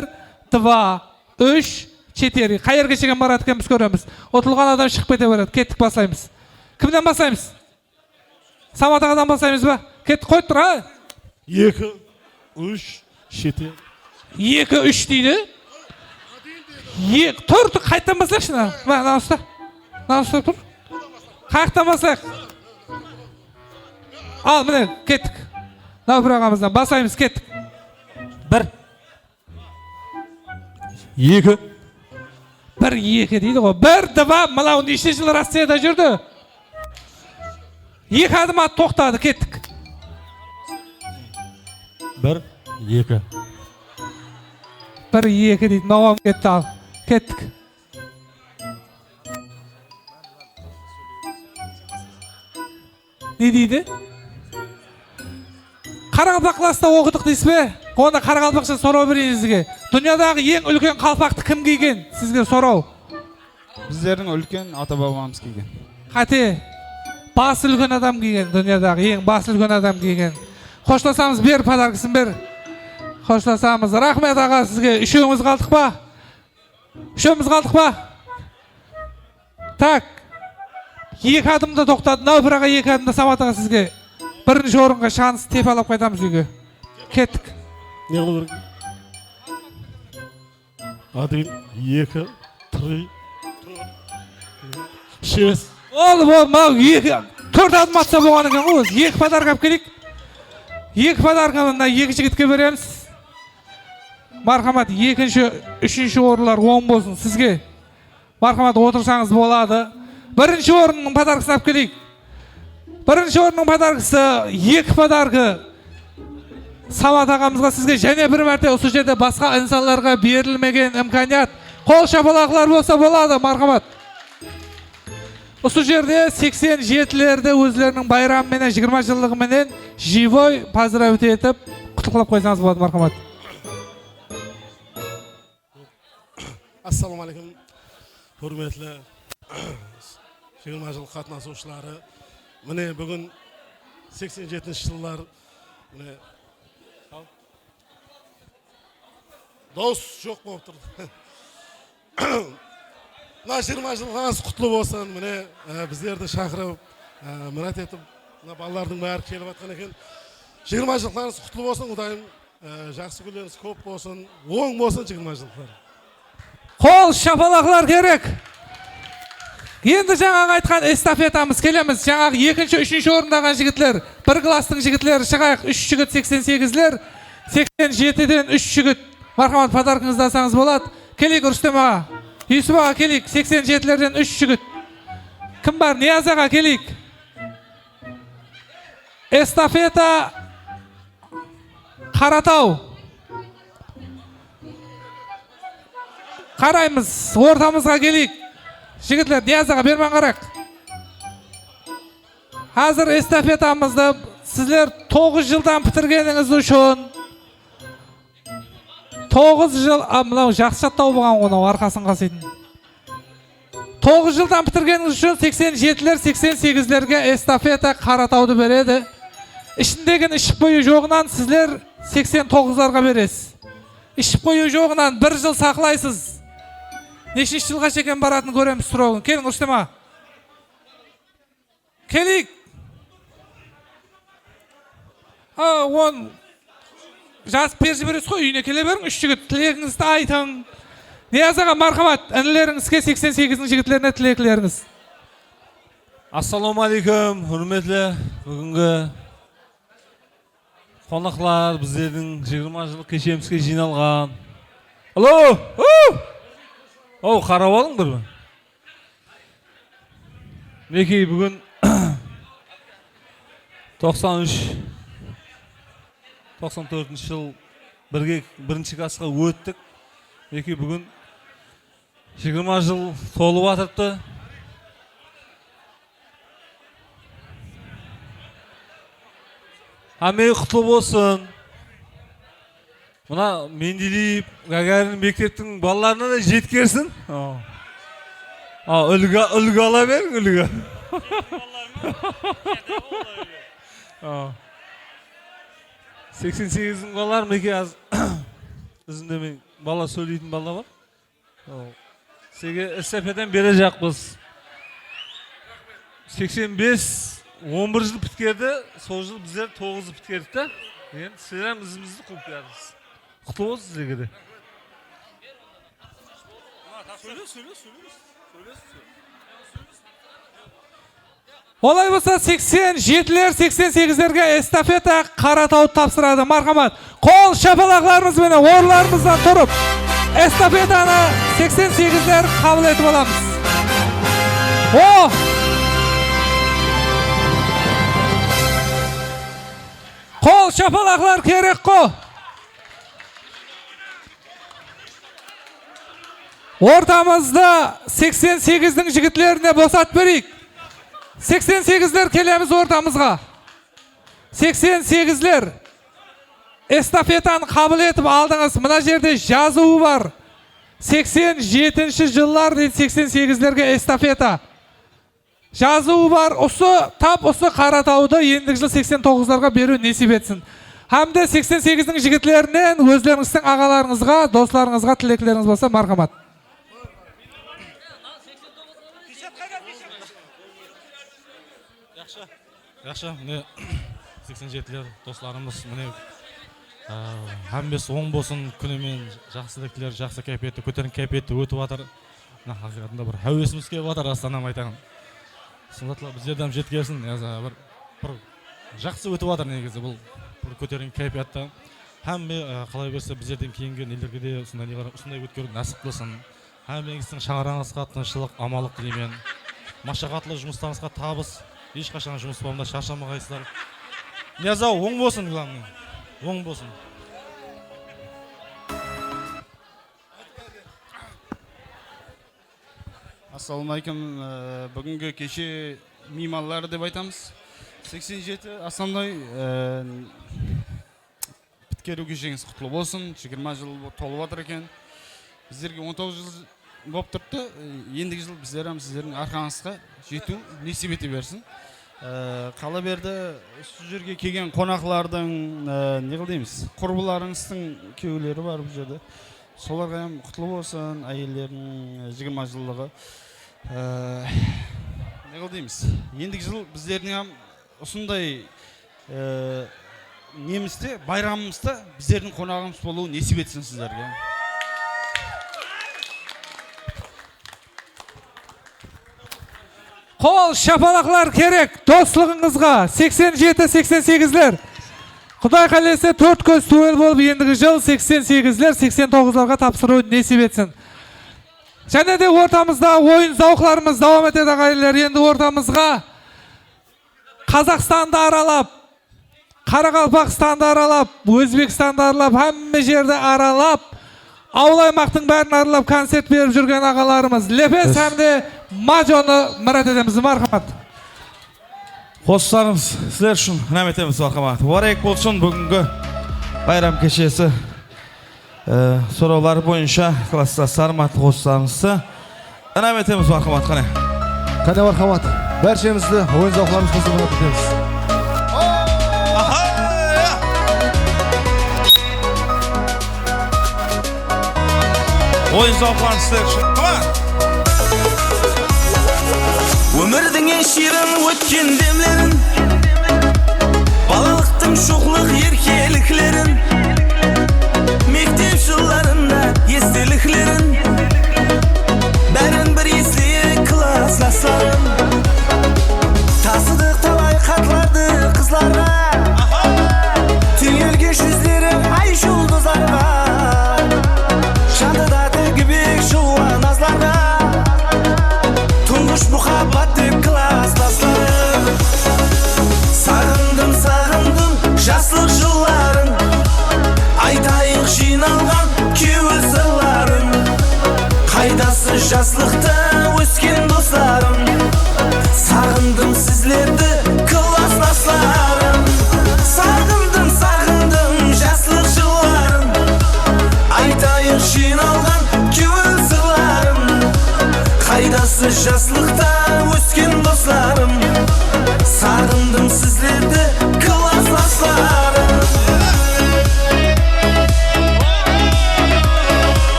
два, úsh, четыре. Qayerge shekem baradı ekenbiz, kóremiz. Utılǵan adam shıǵıp kete beredi. Kettik, baslaymız. Kimnen baslaymız? Samat aǵadan baslaymız ba? Kettik, qoyıp tur, a? Eki, úsh, shete. Eki, úsh deydi. Eki, tur, tur, qaytadan baslayıqshı, mına. Mına, mına usta. Mına usta tur. Qayaqtan baslayıq? Al, mine, kettik. Nápir aǵamızdan baslaymız, kettik. Bir. Eki. Bir, eki deydi ǵoy. Bir, два, mınaw neshe jıl Rossiyada júrdi? Eki adım at, toqtadı, kettik. Bir, eki. Bir, eki deydi, mınaw ketti al. Kettik. Ne deydi? Qaraqalpaq klassta oqıdıq deysiz be? Onda qaraqalpaqsha soraw bereyin sizge. Dúnyadaǵı eń úlken qalpaqtı kim kiygen? Sizge soraw. Bizlerdiń úlken ata-babamız kiygen. Qáte. Bası úlken adam kiygen, dúnyadaǵı eń bası úlken adam kiygen. Xoshlasamız, ber, podarkasın ber. Xoshlasamız. Raxmet, aǵa, sizge. Úshewińiz qaldıq pa? Úshewimiz qaldıq pa? Tak. Eki adımda toqtadı. Nápir aǵa, eki adımda Samat aǵa sizge. Birinshi orınǵa shanstı tepalap qaytamız úyge. Kettik. Ne qılıw kerek? Один, eki, три, шесть. Boldı, boldı, mınaw eki, tórt adım atsa bolǵan eken ǵoy ózi. Eki podarka alıp keleyik. Eki podarkanı mına eki jigitke beremiz. Marhamat, ekinshi, úshinshi orınlar oń bolsın sizge. Marhamat, otırsańız boladı. Birinshi orınnıń podarkasın alıp keleyik. Birinshi orınnıń podarkası, eki podarka Samat aǵamızǵa, sizge jáne bir márte usı jerde basqa insanlarǵa berilmegen imkaniyat. Qol shapalaqlar bolsa boladı, marhamat. Usı jerde seksen jetilerdi ózleriniń bayramı menen, jigirma jıllıǵı menen живой поздравить etip, qutlıqlap qoysańız boladı, marhamat. Assalawma áleykum, húrmetli jigirma jıl qatnasıwshıları. Mine, búgin seksen jetinshi jıllar, mine, dawıs joq bolıp tur. Mına jigirma jıllıqlarıńız qutlı bolsın. Mine, e, bizlerdi shaqırıp, e, mirát etip, mına balalardıń bári kelip atqan eken. Jigirma jıllıqlarıńız qutlı bolsın, Qudayım, e, jaqsı kúnlerińiz kóp bolsın, oń bolsın jigirma jıllıqlar. Qol shapalaqlar kerek. Endi jańaǵı aytqan estafetamız, kelemiz. Jańaǵı ekinshi, úshinshi orındaǵan jigitler, bir klasstıń jigitleri, shıǵayıq. Úsh jigit seksen segizler, seksen jetiden úsh jigit. Marhamat, podarkıńızdı alsańız boladı. Keleyik, Rustem aǵa. Yusip aǵa, keleyik, seksen jetilerden úsh jigit. Kim bar? Niyaz aǵa, keleyik. Estafeta Qarataw. Qaraymız, ortamızǵa keleyik. Jigitler, Niyaz aǵa, berman qaraq. Házir estafetamızdı sizler toǵız jıldan pitirgenińiz ushın, toǵız jıl, a, mınaw jaqsı jattawı bolǵan ǵoy, mınaw arqasın qasıytın. Toǵız jıldan pitirgenińiz ushın seksen jetiler, seksen segizlerge estafeta Qaratawdı beredi. Ishindegin iship qoyıw joǵınan sizler seksen toǵızlarǵa beresiz. Iship qoyıw joǵınan bir jıl saqlaysız. Neshinshi jılǵa shekem baratın kóremiz srogın. Keliń, Rustem aǵa. Keleyik. A, on jazıp berip jiberesiz ǵoy, úyine kele beriń, úsh jigit, tilegińizdi aytıń. Niyaz aǵa, marhamat, inilerińizge, seksen segizdiń jigitlerine tileklerińiz. Assalawma áleykum, húrmetli búgingi qonaqlar, bizlerdiń jigirma jıllıq keshemizge jıynalǵan. Alo! Hu! Ow, qarap alıń bir. Minekey, búgin toqsan úsh, toqsan tórtinshi jıl birge, birinshi klassqa óttik. Minekey, búgin jigirma jıl tolıp atırıptı. Hámmege qutlı bolsın. Mına Mendeleev, Gagarin mekteptiń balalarına da jetkersin. A. A, úlgi, úlgi ala beriń, úlgi. A. Seksen segizdiń balaları, minekey, az izimde men bala, sóyleytin bala bar. Sizlerge estafetani berejaqpız. Seksen bes, on bir jıl pitkerdi, sol jıl bizler toǵız jıl pitkerdik ta. Endi sizler hám izimizdi quwıp kiyatırmız. Qutlı bolsın sizlerge de. Olay bolsa, seksen jetiler, seksen segizlerge estafeta Qaratawdı tapsıradı. Marhamat, qol shapalaqlarımız benen orınlarımızdan turıp, estafetanı seksen segizler qabıl etip alamız. O! Qol shapalaqlar kerek ǵo. Ortamızda seksen segizdiń jigitlerine bosat bereyik. Seksen segizler, kelemiz ortamızǵa. Seksen segizler, estafetanı qabıl etip aldıńız. Mına jerde jazıwı bar. Seksen jetinshi jıllar deydi, seksen segizlerge estafeta. Jazıwı bar, usı, tap usı Qaratawdı endigi jıl seksen toǵızlarǵa beriw nesip etsin. Hám de seksen segizdiń jigitlerinen ózlerińizdiń aǵalarıńızǵa, doslarıńızǵa tileklerińiz bolsa, marhamat. Yaqshı, mine, seksen jetiler doslarımız, mine, á, hámmesi oń bolsın, kúni menen jaqsı tilekler, jaqsı kaypiyette, kóterińki kaypiyette ótip atır. Mına, haqıyqatında bir háwesimiz kelip atır, rastan ham aytaman. Usınday zatlar bizlerdi ham jetkersin, ya, bir, bir jaqsı ótip atır negizi bul, bir kóterińki kaypiyatta. Hámme, e, qalay berse, bizlerden keyingi nelerge de usınday neler, usınday ótkeriw násip qılsın. Hámmeńizdiń shańaraǵıńızǵa tınıshlıq, amanlıq tileymen. Mashaqatlı jumıslarıńızǵa tabıs, hesh qashan jumıs babında sharshamaǵaysızlar. Niyaz aǵa, oń bolsın, главное. Oń bolsın. Assalawma áleykum. Ee, búgingi keshe miymanları dep aytamız. Seksen jeti, основной, ee, pitkeriw kesheńiz qutlı bolsın. Jigirma jıl bo-, tolıp atır eken. Bizlerge on toǵız jıl bolıp turıptı. Ee, endigi jıl bizler hám sizlerdiń arqańızǵa jetiw nesip ete bersin. Ee, qala berdi, usı jerge kelgen qonaqlardıń, ee, ne qıl deymiz, qurbilarıńızdıń kewleri bar bul jerde. Solarǵa hám qutlı bolsın, áyellerdiń jigirma jıllıǵı. Ee, ne qıl deymiz? Endigi jıl bizlerdiń hám usınday, ee, nemizde, bayramımızda bizlerdiń qonaǵımız bolıwı nesip etsin sizlerge. Qol shapalaqlar kerek doslıǵıńızǵa, seksen jeti, seksen segizler. Quday qálese, tórt kóz túwel bolıp, endigi jıl seksen segizler, seksen toǵızlarǵa tapsırıwı nesip etsin. Jáne de ortamızda oyın-zawıqlarımız dawam etedi, aǵayinler. Endi ortamızǵa Qazaqstandı aralap, Qaraqalpaqstandı aralap, Ózbekstandı aralap, hámme jerdi aralap, awıl-aymaktıń bárin aralap koncert berip júrgen aǵalarımız Lepes hám de Majonı mirát etemiz. Marhamat. Qosıqlarımız sizler ushın inam etemiz, marhamat. Múbárek bolsın búgingi bayram keshesi. Ee, sorawlar boyınsha klasslastı, hármatlı qosıqlarımızdı inam etemiz, marhamat, qáne. Qáne, marhamat. Bárshemizdi oyın-zawıqlarımız qosıp mirát etemiz. Aha, ya! Oyın-zawıqlarımız sizler ushın. Come on! Ómirdiń eń shiyrin ótken demlerin, balalıq Shoqlıq erkeliklerin, mektep jıllarında esteliklerin, bárin bir esleyik, klaslaslarım. Tasıdıq talay xatlardı qızlarǵa, túyilgen júzleri ay juldızlarǵa. Jandıda tigibek juwan nazlarǵa. Tunǵısh muhabbat dep klaslaslarım. Saǵındım, saǵındım jaslıq jılların. Aytayıq jıynalǵan kewil sırların. Qaydası jaslıqta ósken doslarım? Saǵındım sizlerdi, klaslaslarım. Saǵındım, saǵındım jaslıq jılların. Aytayıq jıynalǵan kewil sırların. Qaydası jaslıqta ósken doslarım? Saǵındım sizlerdi, klaslaslarım.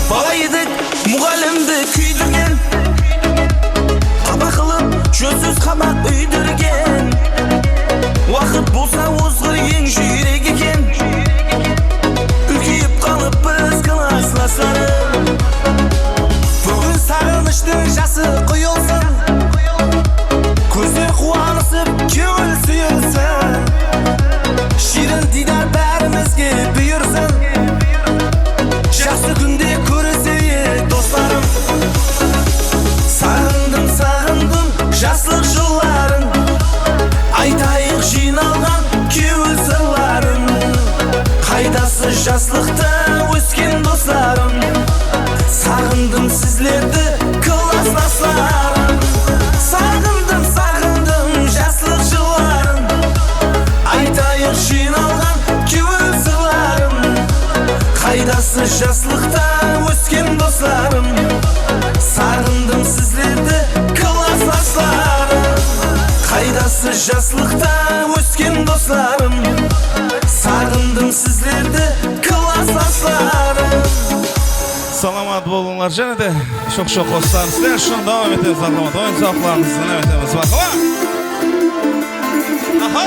Bala edik, muǵallimdi kúydirgen, qapa qılıp júzsiz qamaq úydirgen. Waqıt bolsa ozǵır eń júyrek eken. Úlkeyip qalıppız, klaslaslarım. Búgin saǵınıshtıń jası quyılsın, kózler quwanısıp, kewil súyilsin. Shiyrin diydar bárimizge buyırsın. Jaqsı kúnde kóriseyik, doslarım. Saǵındım, saǵındım jaslıq jılların. Aytayıq jıynalǵan kewil sırların. Qaydası jaslıqta ósken doslarım? Saǵındım sizlerdi, klaslaslarım. Saǵındım, saǵındım jaslıq jılların. Aytayıq jıynalǵan kewil sırların. Qaydası jaslıqta ósken doslarım? Saǵındım sizlerdi, klaslaslarım. Qaydası jaslıqta ósken doslarım? Saǵındım sizlerdi, klaslaslarım. Salamat bolıńlar, jáne de shoq-shoq qosıqlardı sizler ushın dawam etemiz, marhamat. Oyın-sawıqlarımızdı dawam etemiz, marhamat. Aha!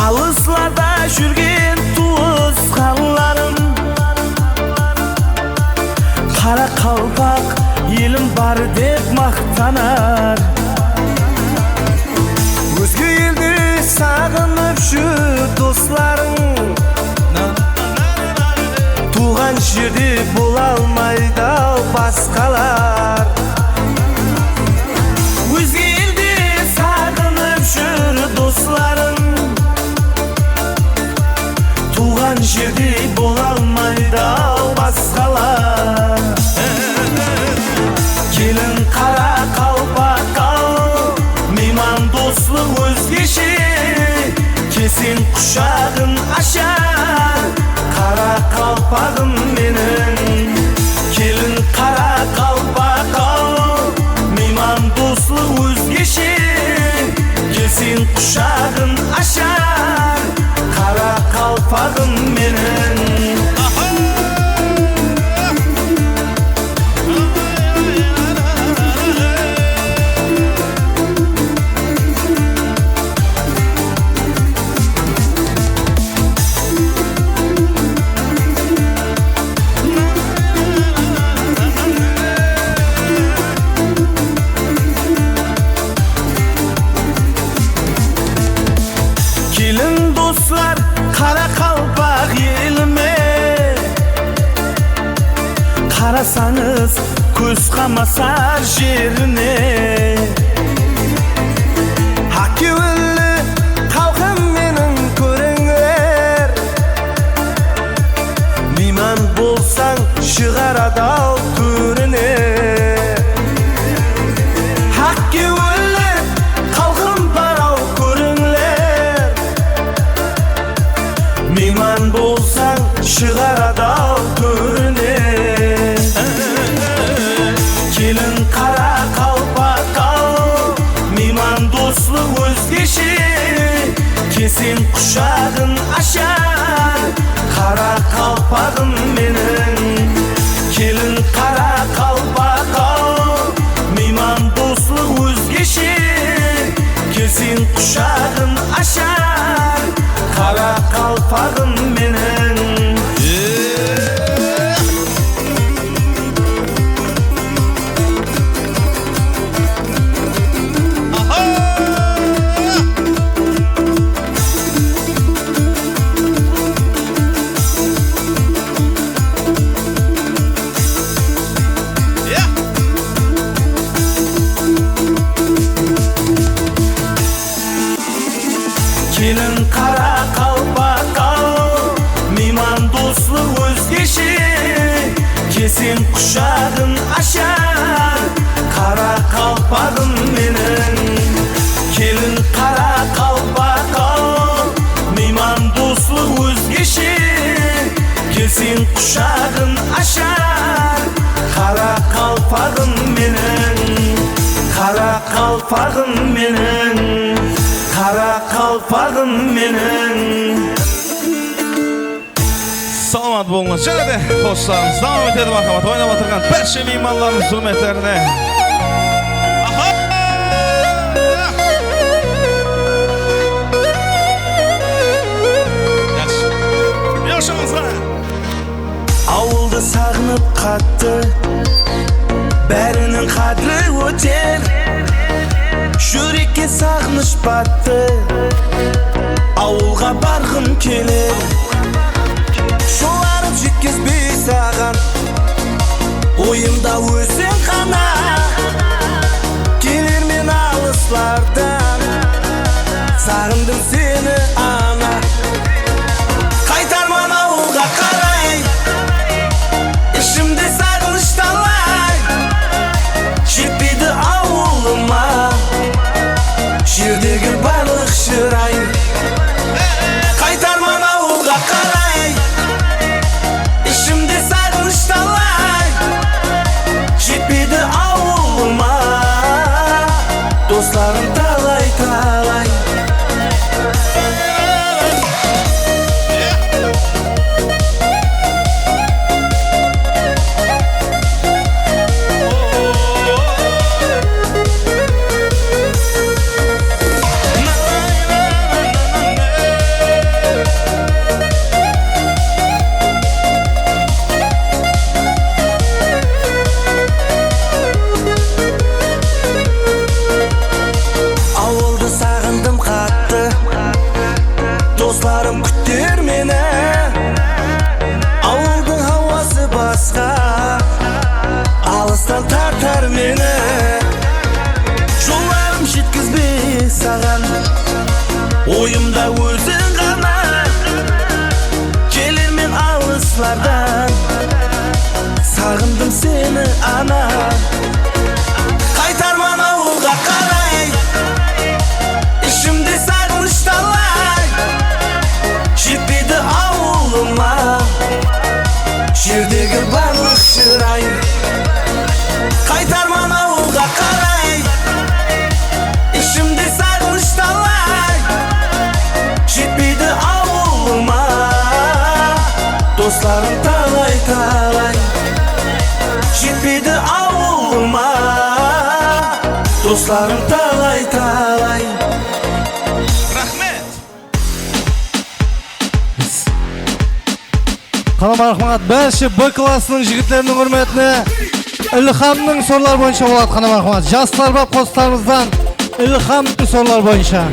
Alıslarda júrgen tuwısqanlarım, qaraqalpaq elim bar dep maqtanar. Ózge elde saǵınıp júr doslarıń, tuwǵan jerde bola almaydı al basqalar. Ózge elde saǵınıp júr doslarıń, tuwǵan jerde bola almaydı al basqalar. Kelin qaraqalpaq al, miyman doslıq ózgeshe, kelseń qushaǵın ashar, qaraqalpaǵım meniń. Kelin qaraqalpaq al, miyman doslıq ózgeshe, kelseń qushaǵın ashar, qaraqalpaǵım meniń. Kelin doslar, qaraqalpaq elime, qarasańız, kóz qamasar jerine. Kewilli xalqım meniń kórińler. Miyman bolsań, shıǵaradı-aw tórine. Haq kewilli xalqım bar-aw, kórińler. Miyman bolsań, shıǵaradı-aw tórine. Kelin qaraqalpaq-aw, miyman doslıq ózgeshe. Kelseń qushaǵın ashar, qara qalpaǵım meniń. Kelin qaraqalpaq-aw, miyman doslıq ózgeshe. Kelseń qushaǵın ashar, qara qalpaǵım meniń. Kelin qaraqalpaq-aw, miyman doslıq ózgeshe. Kelseń qushaǵın ashar, qara qalpaǵım meniń. Kelin qaraqalpaq-aw, miyman doslıq ózgeshe. Kelseń qushaǵın ashar, qara qalpaǵım meniń. Qara qalpaǵım meniń, qara qalpaǵım meniń. Salamat bolıńlar. Jáne de qosıqlarımız dawam etedi, marhamat. Oynap atırǵan bárshe miymanlarımız húrmetlerine. Aha! Yaqshı. Yoshańızǵa. Awıldı saǵınıp qattı, báriniń qádiri óter. Júrekke saǵınısh battı, awılǵa barǵım keler. Jollarım jetkizbey saǵan, oyımda óziń ǵana. Kelermen alıslardan, saǵındım seni, ana. Qaytarman awılǵa qaray, ishimde saǵınısh talay. Jetpeydi awılıma, jerdegi barlıq shıray. Qaytarman awılǵa qaray, ishimde saǵınısh talay. Jetpeydi awılıma, doslarım talay-talay. Awıldı saǵındım qattı, doslarım kúter meni. Awıldıń hawası basqa, alıstan tartar meni. Jollarım jetkizbey saǵan, oyımda óziń ǵana. Kelermen alıslardan, saǵındım seni, ana. Qaytarman awılǵa qaray, ishimde saǵınısh talay. Jetpeydi awılıma, jerdegi barlıq shıray. Qaytarman awılǵa qaray, ishimde saǵınısh talay. Jetpeydi awılıma, doslarım talay-talay. Jetpeydi awılıma, doslarım talay-talay. Raxmet. Qanaman raxmat, bárshe B klassınıń jigitleriniń húrmetine Ilhamnıń sorları boyınsha boladı. Qanaman raxmat, jaslar bap qosıqlarımızdan Ilhamnıń sorları boyınsha.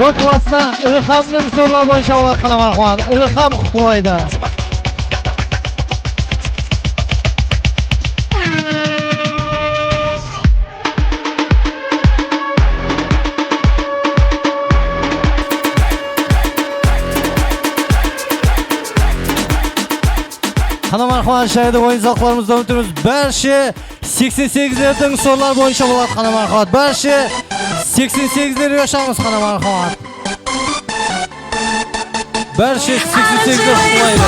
Bul klasstan Ilhamnıń sorunları boyınsha boladı, qanaman quwanıp. Ilham qutlılaydı. Qanaman quwanıp, jaydı oyın-sawıqlarımızdı dawam ettiremiz. Bárshe seksen segizlerdiń sorunları boyınsha boladı, qanaman quwanıp. Bárshe seksen segizlerge uyasamız, qanaman quwanıp. Bárshe seksen segizler qutlılaydı.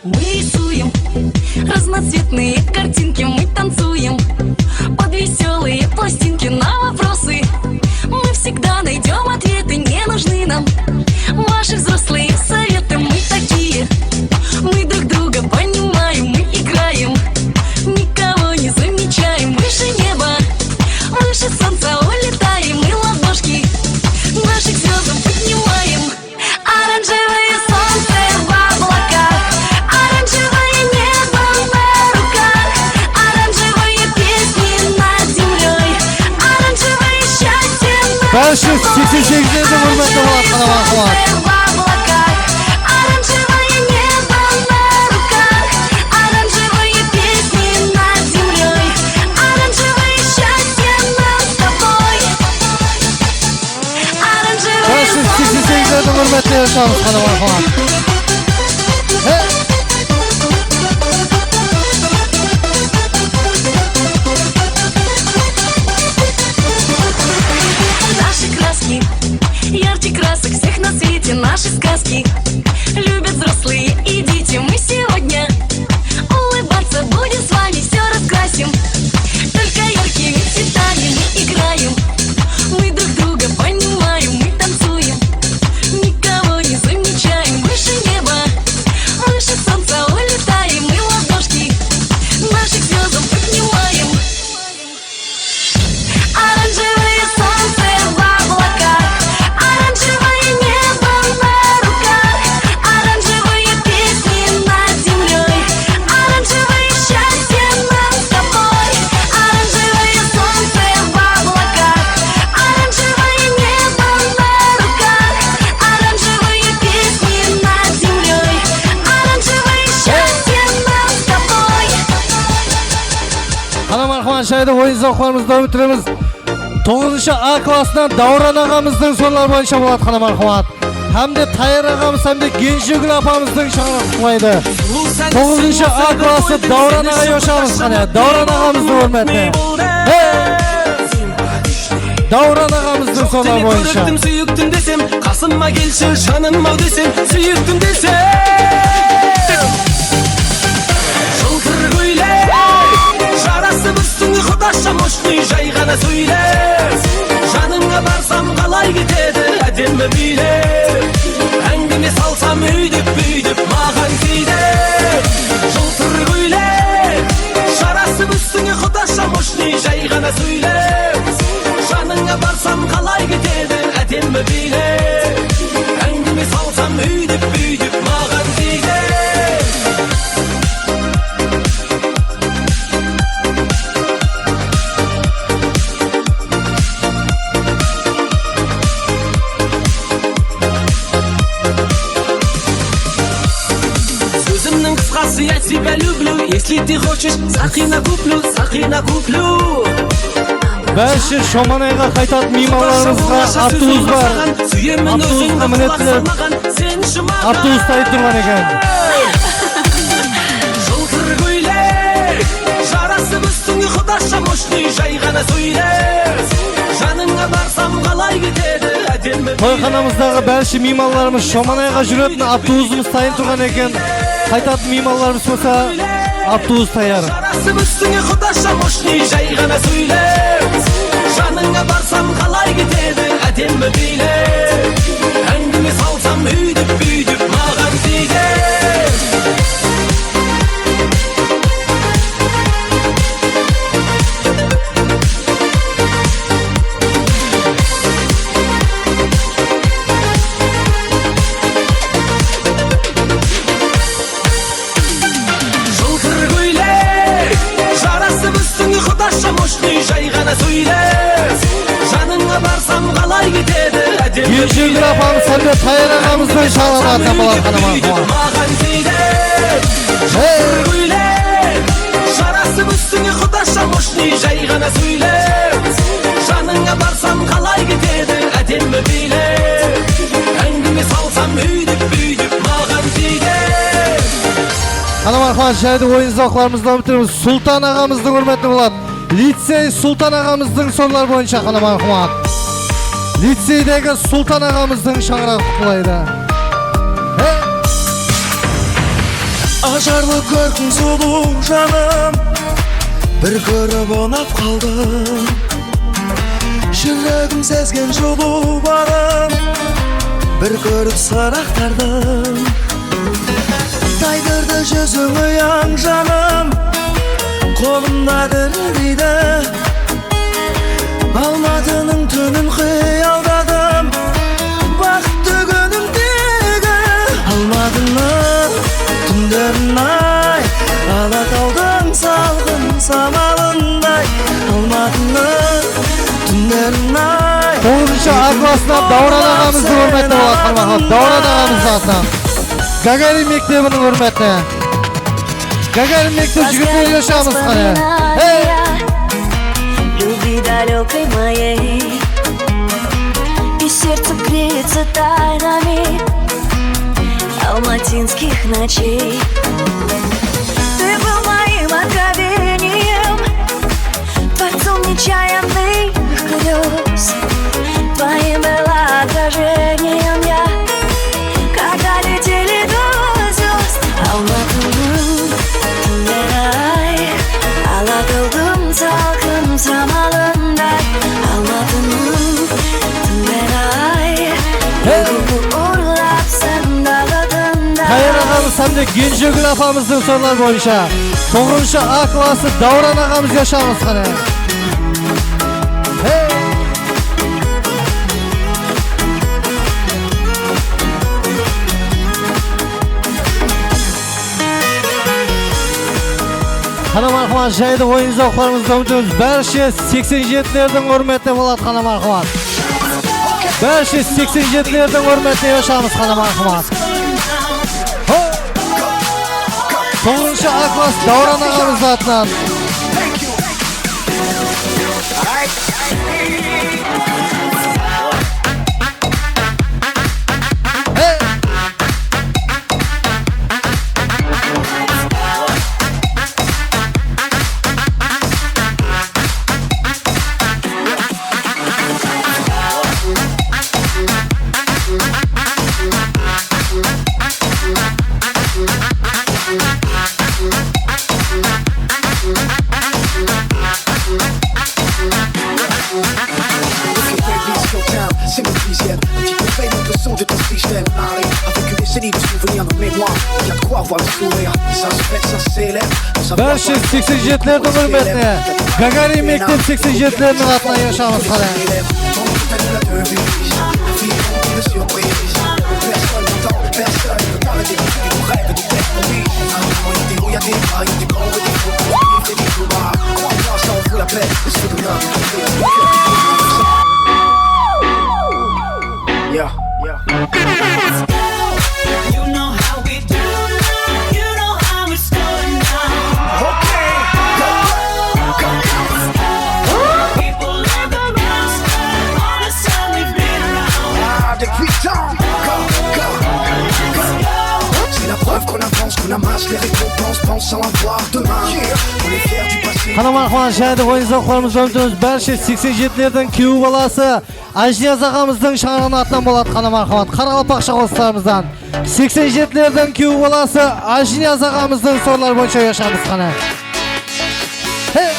Мы рисуем разноцветные картинки, мы танцуем под весёлые пластинки. На вопросы мы всегда найдём ответы, не нужны нам ваши взрослые советы. Мы такие, мы друг друга понимаем, мы играем, никого не замечаем. Выше неба, выше солнца улетаем, мы ладошки наши к звёздам поднимаем. Оранжевое солнце в облаках, оранжевое небо на руках, оранжевые песни над землёй, оранжевое счастье над тобой. Bárshe seksen segizlerdiń húrmetine boladı, qanaman quwanıp. Оранжевое солнце в облаках, оранжевое небо на руках, оранжевые песни над землёй, оранжевое счастье над тобой. Bárshe seksen segizlerdiń húrmetine uyasamız, qanaman quwanıp. He! Наши краски ярче красок всех на свете, наши сказки любят взрослые и дети. Мы сегодня улыбаться будем, с вами всё раскрасим. Только яркими цветами мы играем. Мы друг друга понимаем, мы танцуем, никого не замечаем. Выше неба, выше солнца улетаем, мы ладошки наши к звёздам поднимаем. Оранжевое солнце в облаках, оранжевое небо на руках, оранжевые песни над землёй, оранжевое счастье над тобой. Оранжевое солнце в облаках, оранжевое небо на руках, оранжевые песни над землёй, оранжевое счастье над тобой. Qanaman quwanıp, jaydı oyın-sawıqlarımızdı dawam ettiremiz. Toǵızınshı A klassınan Dawran aǵamızdıń sorunları boyınsha boladı, qanaman quwanıp. Hám de Tayar aǵamız hám de Genjegúl apamızdıń shańaraǵın qutlaydı. Toǵızınshı A klası Dawran aǵa uyasamız, qáne, Dawran aǵamızdıń húrmetine. Hey! Dawran aǵamızdıń sorunları boyınsha. Kóriktim, súyiktim desem, qasıma kelshi, janım-aw desem, súyiktim desem. Jıltır kóylek, jarasıp ústińe, qudasha, moshnıy, jay ǵana sóyle. Janıńa barsam, qalay ketedi ádemmi biylep? Áńgime salsam, úydep-búydep maǵan tiydep. Jıltır kóylek, jarasıp ústińe, qudasha, moshnıy, jay ǵana sóyle. Janıńa barsam, qalay ketedi ádemmi biylep? Áńgime salsam, úydep-búydep maǵan tiydep. Sózimniń qısqası, я тебя люблю, если ты хочешь, Saqina, куплю, Saqina, куплю. Bárshe Shomanayǵa qaytatın miymanlarımızǵa avtobus bar. Avtobusqa minip, avtobus tayıp turǵan eken. Jıltır kóylek, jarasıp ústińe, qudasha, moshnıy, jay ǵana sóyle. Janıńa barsam, qalay ketedi ádemmi? Toyxanamızdaǵı bárshe miymanlarımız Shomanayǵa júretin avtobusımız tayın turǵan eken. Qaytatın miymanlarımız bolsa, avtobus tayar. Jarasıp ústińe, qudasha, moshnıy, jay ǵana sóyle. Janıńa barsam, qalay ketedi ádemmi biylep? Áńgime salsam, úydep-búydep maǵan tiydep. Júgir apamız hám de Tayar aǵamızdıń shańaraǵı atına boladı, qanaman quwan. Hey! Jarasıp ústińe quda shamoshniy jay ǵana sóyle. Janıńa barsam qalay ketedi átemli biyler. Áńgime salsam úydip-búydip maǵan tiydi. Qanaman quwan, jaydı oyın-zawıqlarımızdı dawam ettiremiz. Sultan aǵamızdıń húrmetine boladı. Licey Sultan aǵamızdıń sorlar boyınsha, qanaman quwan. Liceydegi Sultan aǵamızdıń shańaraǵı qutlaydı. Hey! Ajarlı kórkiń sulıw janım, bir kórip unap qaldım. Júregim sezgen julıw barın, bir kórip sıraqtardım. Taydırdı júziń uyań janım, qolımda dírildeydi. Almatınıń túnin qıyaldadım, baxıttı kúnimdegi. Almatınıń túnlerin-ay, Alatawdıń salqın samalınday. Almatınıń túnlerin-ay. Toǵızınshı A klasına Dawran aǵamızdıń húrmetine boladı, qanaman quwan. Dawran aǵamızdıń atınan. Gagarin mektebiniń húrmetine. Gagarin mektep jigitleri, yashańız qáne. Hey! Любви далёкой моей. И сердце греется тайнами алматинских ночей. Ты был моим откровением, творцом нечаянных грёз. Твоим было отражением я, когда летели до звёзд. Almatınıń túnleri-ay, Alatawdıń salqın samalınday. Almatınıń túnleri-ay, hey! Uyqımdı urlapsań daǵıtında. Tayar aǵamız hám de Genjegúl apamızdıń sorlar boyınsha. Toǵızınshı A klası Dawran aǵamız, yashańız qáne. Hey! Qanaman quwan, jaydı oyın-zawıqlarımızdı dawam etemiz. Bárshe seksen jetilerdiń húrmetine boladı, qanaman quwan. Bárshe seksen jetilerdiń húrmetine, yashańız qanaman quwan. Ho! Toǵızınshı A klass Dawran aǵamız atınan. Bárshe seksen jetilerdiń húrmetine, Gagarin mektep seksen jetileriniń atınan, yashańız qáne. Yeah, yeah. You know how we do now, you know how it's going down. Okay, go, go, go. People in the dance, wanna see me beat around. Ah, depuis tant. Go, go, go. C'est la preuve qu'on avance, qu'on amasse les récompenses, pense à avoir demain. Yeah. On est fiers du passé. Qanaman quwan, jaydı oyın-zawıqlarımızdı dawam etemiz. Bárshe seksen jetilerdiń kúyew balası Ájiniyaz aǵamızdıń shańaraǵınıń atınan boladı, qanaman quwan, qaraqalpaqsha qosıqlarımızdan. Seksen jetilerdiń kúyew balası Ájiniyaz aǵamızdıń sorları boyınsha, yashańız qáne. Hey!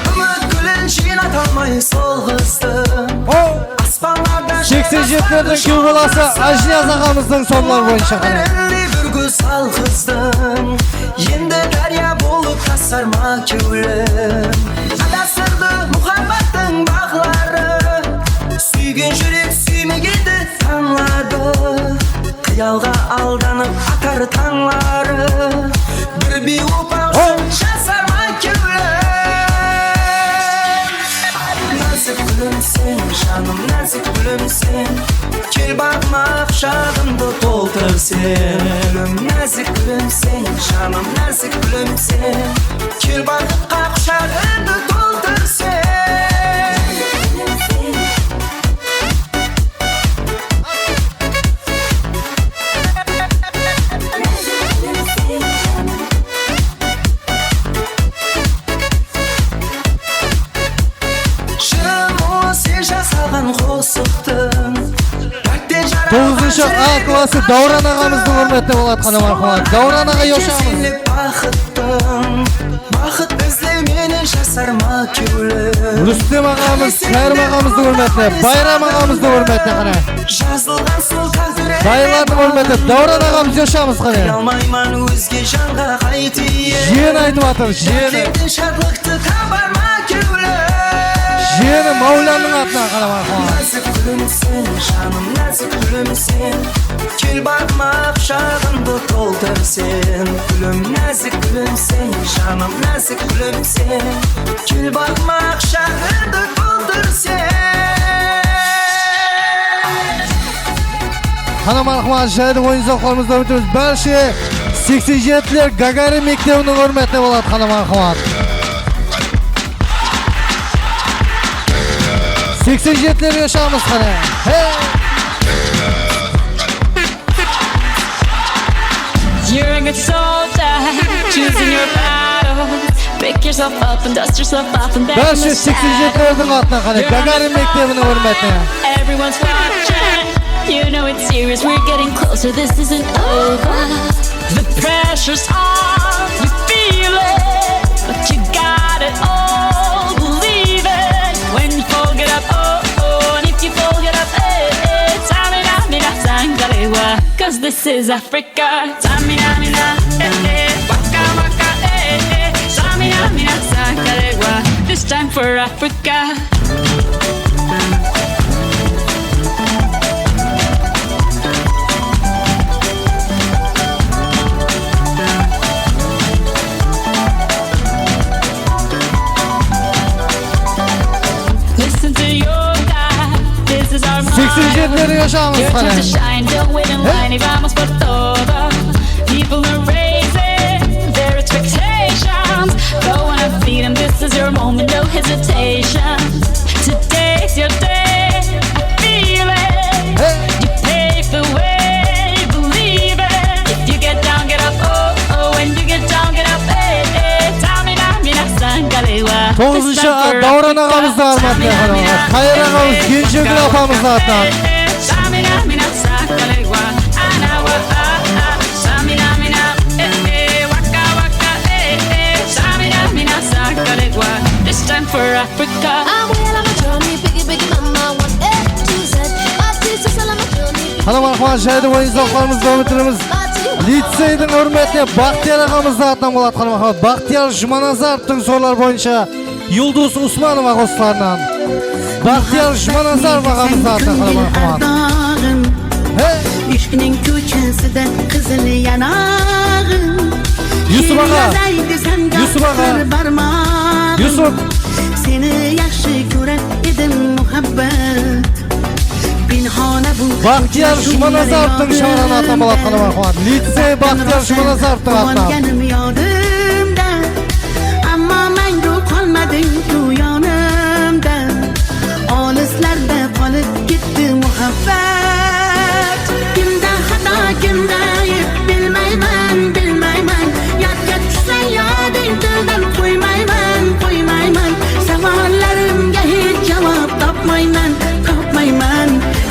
Úmit gúlin jıynatalmay solǵıstıń. Oh! Aspanlardan seksen jetilerdiń kúyew balası Ájiniyaz aǵamızdıń sorları boyınsha qáne. Bir gúz alǵıstıń. Endi dárya bolıp tasar ma kewlim? Adastırdı muhabbattıń baǵları. Súygen júrek súymegende tańladı. Qıyalǵa aldanıp atar tańları. Bir biypál ushın jasar ma kewlim? Nasip Gúlimseń, janım názik gúlimseń. Kel baǵıma qushagıńdı toltır sen. Gúlim názik gúlimseń, janım názik gúlimseń. Kel baǵıma qushagıńdı toltır sen. Jım, sen jasaǵan qosıqtıń. Toǵızınshı A klassı Dawran aǵamızdıń húrmetine boladı, qáne, marhamat. Dawran aǵa, yoshaqmız. Baxıttıń, baxıt izle meni, jasarma kewlim. Rústem aǵamız, Kárim aǵamızdıń húrmetine, Bayram aǵamızdıń húrmetine, qáne. Jazılǵan sol táǵdir. Dayılardıń húrmetine, Dawran aǵamız, yoshaqmız, qáne. Qıya almayman ózge janǵa qaytayin. Jiyeni aytıp atır, jiyeni. Jántlerden shadlıqtı tabarma kewlim. Jiyeni Máwlannıń atınan, qáne, marhamat. Názik gúlimseń, janım názik gúlimseń. Kel baǵıma qushagıńdı toltır sen. Gúlim názik gúlimseń, janım názik gúlimseń. Kel baǵıma qushagıńdı toltır sen. Qáne, marhamat, jaydı oyın-zawqlarımızdı dawam etemiz. Bárshe seksen jetiler Gagarin mektebiniń húrmetine boladı, qáne, marhamat. Seksen jetilerge shıǵamız, qáne. Hey! You're a good soldier, choosing your battles. Pick yourself up and dust yourself off and then. Bárshe seksen jetilerdiń atınan, qáne, Gagarin mektebiniń húrmetine. Everyone's watching. You know it's serious. We're getting closer. This isn't over. The pressure's on. You feel it, but you got it all. Believe it. When you fall, get up. Oh, oh. And if you fall, get up. Eh, eh. Tamina, mina, sangalewa. 'Cause this is Africa. Africa, tamina mina, eh eh, waka waka, eh eh, tamina mina, sangalewa. This time for Africa. Listen to your God. This is our moment. Seksen jetileri yashaymız, qáne. Your time to shine, don't wait in line. Hey. Y vamos por todo. People are raising their expectations. Go on and feed 'em. This is your moment, no hesitation. Today's your day. I feel it. Hey. You pave the way, believe it. If you get down, get up. Oh, oh, when you get down, get up. Hey, hey. Tamina mina, sangalewa. Toǵızınshı A, Dawran aǵamızdı húrmetine qarańlar. Qayır aǵamız, Genjegúl apamızdıń atınan. This time for Africa. Qáne, marhamat, jaydı oyın-zawqlarımızdı dawam ettiremiz. Liceydiń húrmetine Baxtiyar aǵamızdıń atınan boladı, qáne, marhamat. Baxtiyar Jumanazarovtıń soylar boyınsha Yulduz Usmanova qosıqlarınan. Baxtiyar Jumanazarov aǵamızdıń atınan, qáne, marhamat. Hey! Ishqiniń kóchasida qizil yanaǵıń. Yusuf aǵa. Yusuf aǵa. Yusuf. Seni yaqshı kórer edim, muhabbat. Pinhona bu Baxtiyar Jumanazarovtıń shańaraǵına atınan boladı, qáne, marhamat. Licey Baxtiyar Jumanazarovtıń atınan. Quvonganim yodimda, ammo mangu qolmading-ku yonimda. Olislarda qolib ketti muhabbat. Kimda xato, kimda ayb, bilmayman, bilmayman. Yodga tushsa yoding, tildan qo'ymayman, qo'ymayman. Savollarimga hech javob topmayman, topmayman.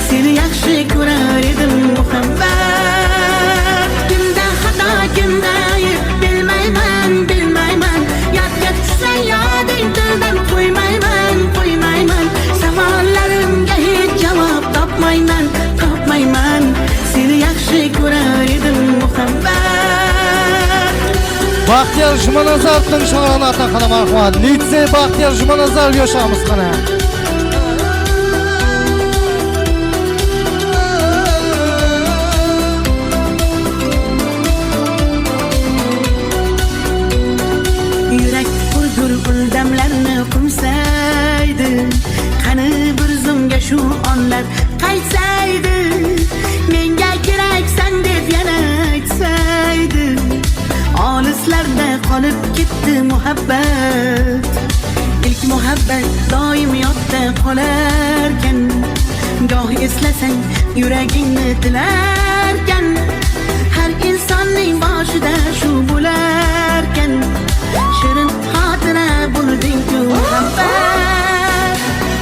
Seni yaxshi ko'rar edim, muhabbat. Kimda xato, kimda ayb, bilmayman, bilmayman. Yodga tushsa yoding, tildan qo'ymayman, qo'ymayman. Savollarimga hech javob topmayman, topmayman. Seni yaxshi ko'rar edim, muhabbat. Baxtiyar Jumanazarovtıń shańaraǵına atınan, qáne, marhamat. Licey Baxtiyar Jumanazarov yashaymız, qáne. Yurak húrgur ul damlarni qumsaydi. Qani Shu onlar qaytsaydı, menga keraksan dep yana aytsaydı. Olislarda qolib ketti muhabbat. Ilk muhabbat doim yodda qolarkan. Goh eslasang, yuragingni tilarkan. Har insonning boshida shu bo'larkan. Shirin xotira bo'lding-ku, muhabbat.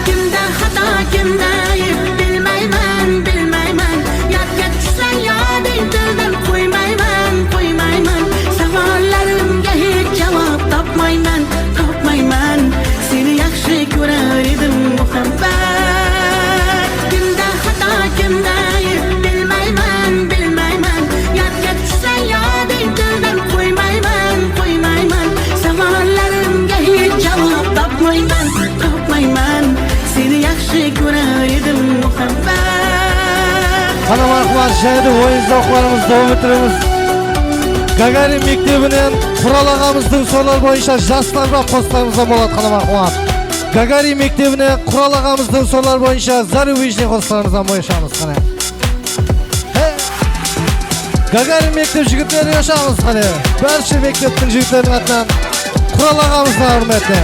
Kimda xato, kimda ayb, bilmayman, bilmayman. Yodga tushsang, yoding tildan qo'ymayman, qo'ymayman. Savollarimga hech javob topmayman, topmayman. Seni yaxshi ko'rar edim, muhabbat. Kimda xato, kimda ayb, bilmayman, bilmayman. Yodga tushsa, yoding tildan qo'ymayman, qo'ymayman. Savollarimga hech javob topmayman, topmayman. Seni yaxshi ko'rar edim, muhabbat. Qanaman quwanısh, jáne de oyın zawqlarımızdı dawam ettiremiz. Gagarin mektebinen Qural aǵamızdıń usınlar boyınsha jaslar ba qosıqlarımızdan boladı, qanaman quwanısh. Gagarin mektebinen Qural aǵamızdıń usınlar boyınsha Zarubejniy qosıqlarımızdan boyınshamız, qáne. He! Gagarin mektep jigitlerin jashamız, qáne. Bárshe mekteptiń jigitleriniń atınan Qural aǵamızdıń húrmetine.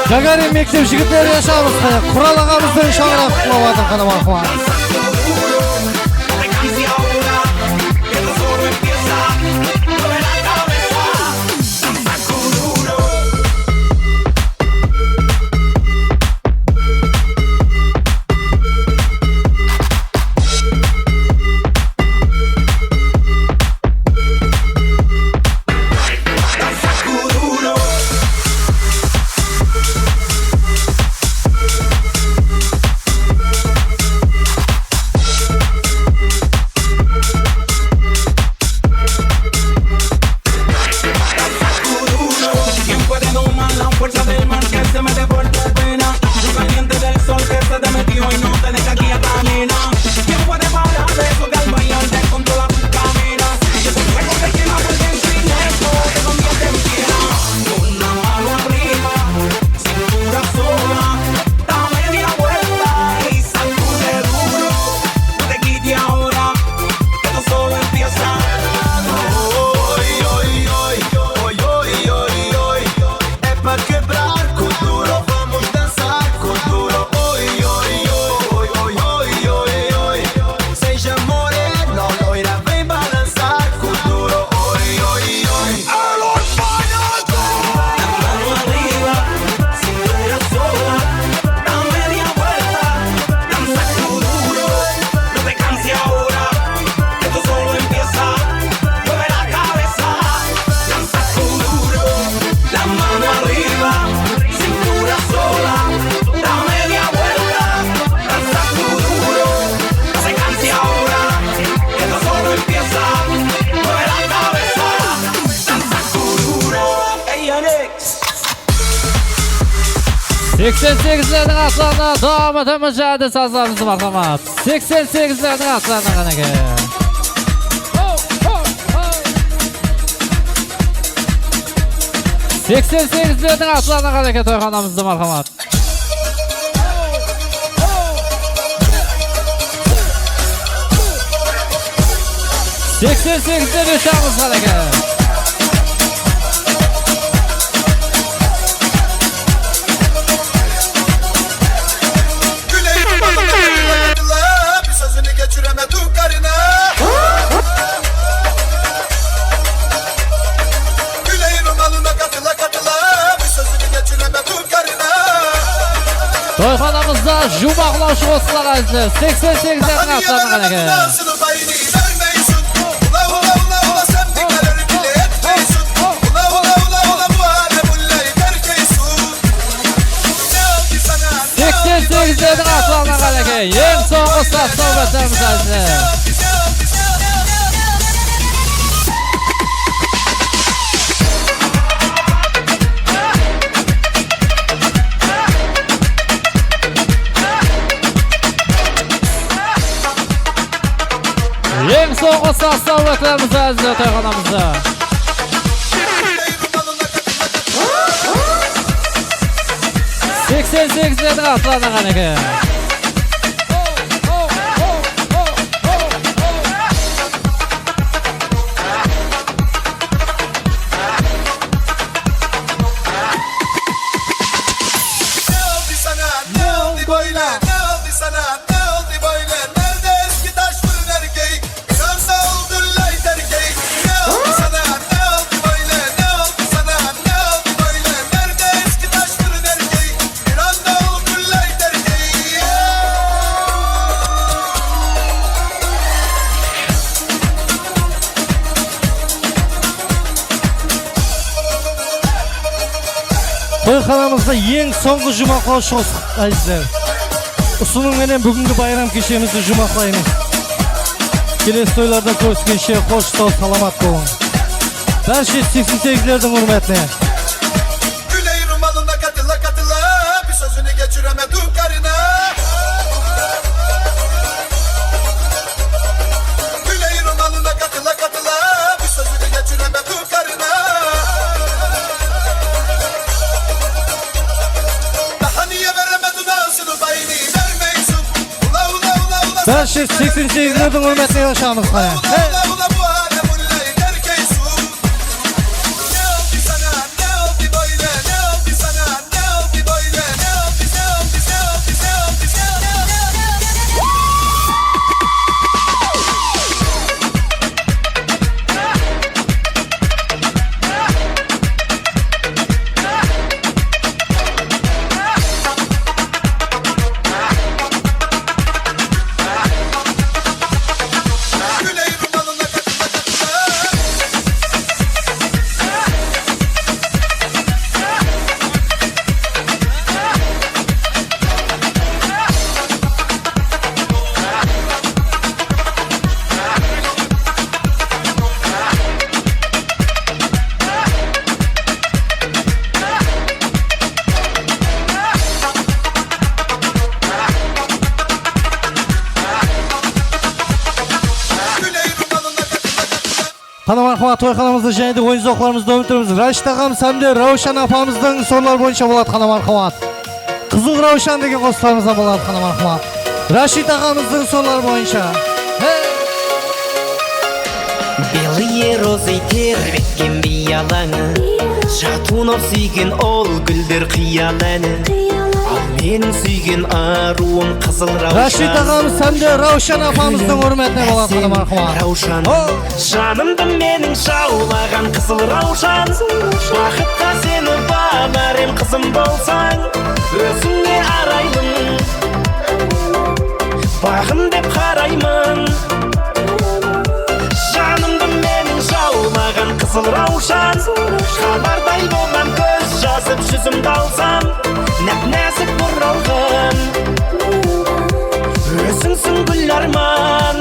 Gagarin mektep jigitleri jashamız, qáne, Qural aǵamızdıń shańaraq qutlap atır, qáne, marhamat. Seksen segizlerdiń atlarına dawam etemiz, jáne de sazlarımızdı, marhamat. Seksen segizlerdiń atlarına, qánekey. Seksen segizlerdiń atlarına, qánekey, toyxanamızdı, marhamat. Seksen segizde de jashamız, qánekey. Gúley, bir sózini keshireme tuqarına. Toyxanamızda juwmaqlawshı qosıqlar, ázizler. Seksen segizlerdiń atlarına, qánekey. Seksen segizlerdiń atlarına, qánekey. Eń sońǵı saz-sáwbetlerimiz, ázizler. Qutlaymiz, áziz toyxonamizda. Seksen segizlerdiń atlanı qáneke. Ne oldı sana, ne oldı böyle, ne oldı sana, ne oldı böyle? Nerede eski taş fırın erkeği? Bir anda oldu lay derkeği. Ne oldu sana, ne oldu böyle, ne oldu sana, ne oldu böyle? Nerede eski taş fırın erkeği? Bir anda oldu lay derkeği. Toyxanamızda eń sońǵı juwmaqlaw shıǵıs, ázizler. Usınıń menen búgingi bayram keshemizdi juwmaqlaymız. Kelesi toylarda kóriskenshe, xosh, saw, salamat bolıń. Bárshe seksen segizlerdiń húrmetine. Gúley rumalına katıla katıla, bir sózini geçireme dur karına. Gúley rumalına katıla katıla, bir sózini geçireme dur karına. Daha niye veremedin ağzını payını vermeysin. Ula, ula, ula, ula. Bárshe seksen segizlerdiń húrmetine yalshamız, qáne. Ula, ula, ula, bu alem ullay derkeysun. Ne oldı sana, ne oldı böyle, ne oldı sana, ne oldı böyle, ne oldı, ne oldı, ne oldı, ne oldı, ne oldı? Qanaman Quwat, toyxanamızda jáne de oyın-zawıqlarımızdı dawam ettiremiz. Rashid aǵamız hám de Rawshan apamızdıń usınları boyınsha boladı, Qanaman Quwat. Qızıl Rawshan degen qosıqlarımızdan boladı, Qanaman Quwat. Rashid aǵamızdıń usınları boyınsha. Hey! Белые розы terbetken biyalańı, jatıwın-aw súygen ol gúlder qıyal áni. Al meniń súygen arıwım qızıl Rawshan. Rashid aǵamız hám de Rawshan apamızdıń húrmetine boladı, Qanaman Quwat. Rawshan. Ho! Janımdı meniń jawlaǵan qızıl Rawshan, baxıtqa seni banar em qızım bolsań, ózińe araylım. Baǵım dep qarayman. Janımdı meniń jawlaǵan qızıl Rawshan, qalarday bolǵan kóz jazıp júzimdi alsam, náp-názik buralǵan. Ózińsiń gúl árman.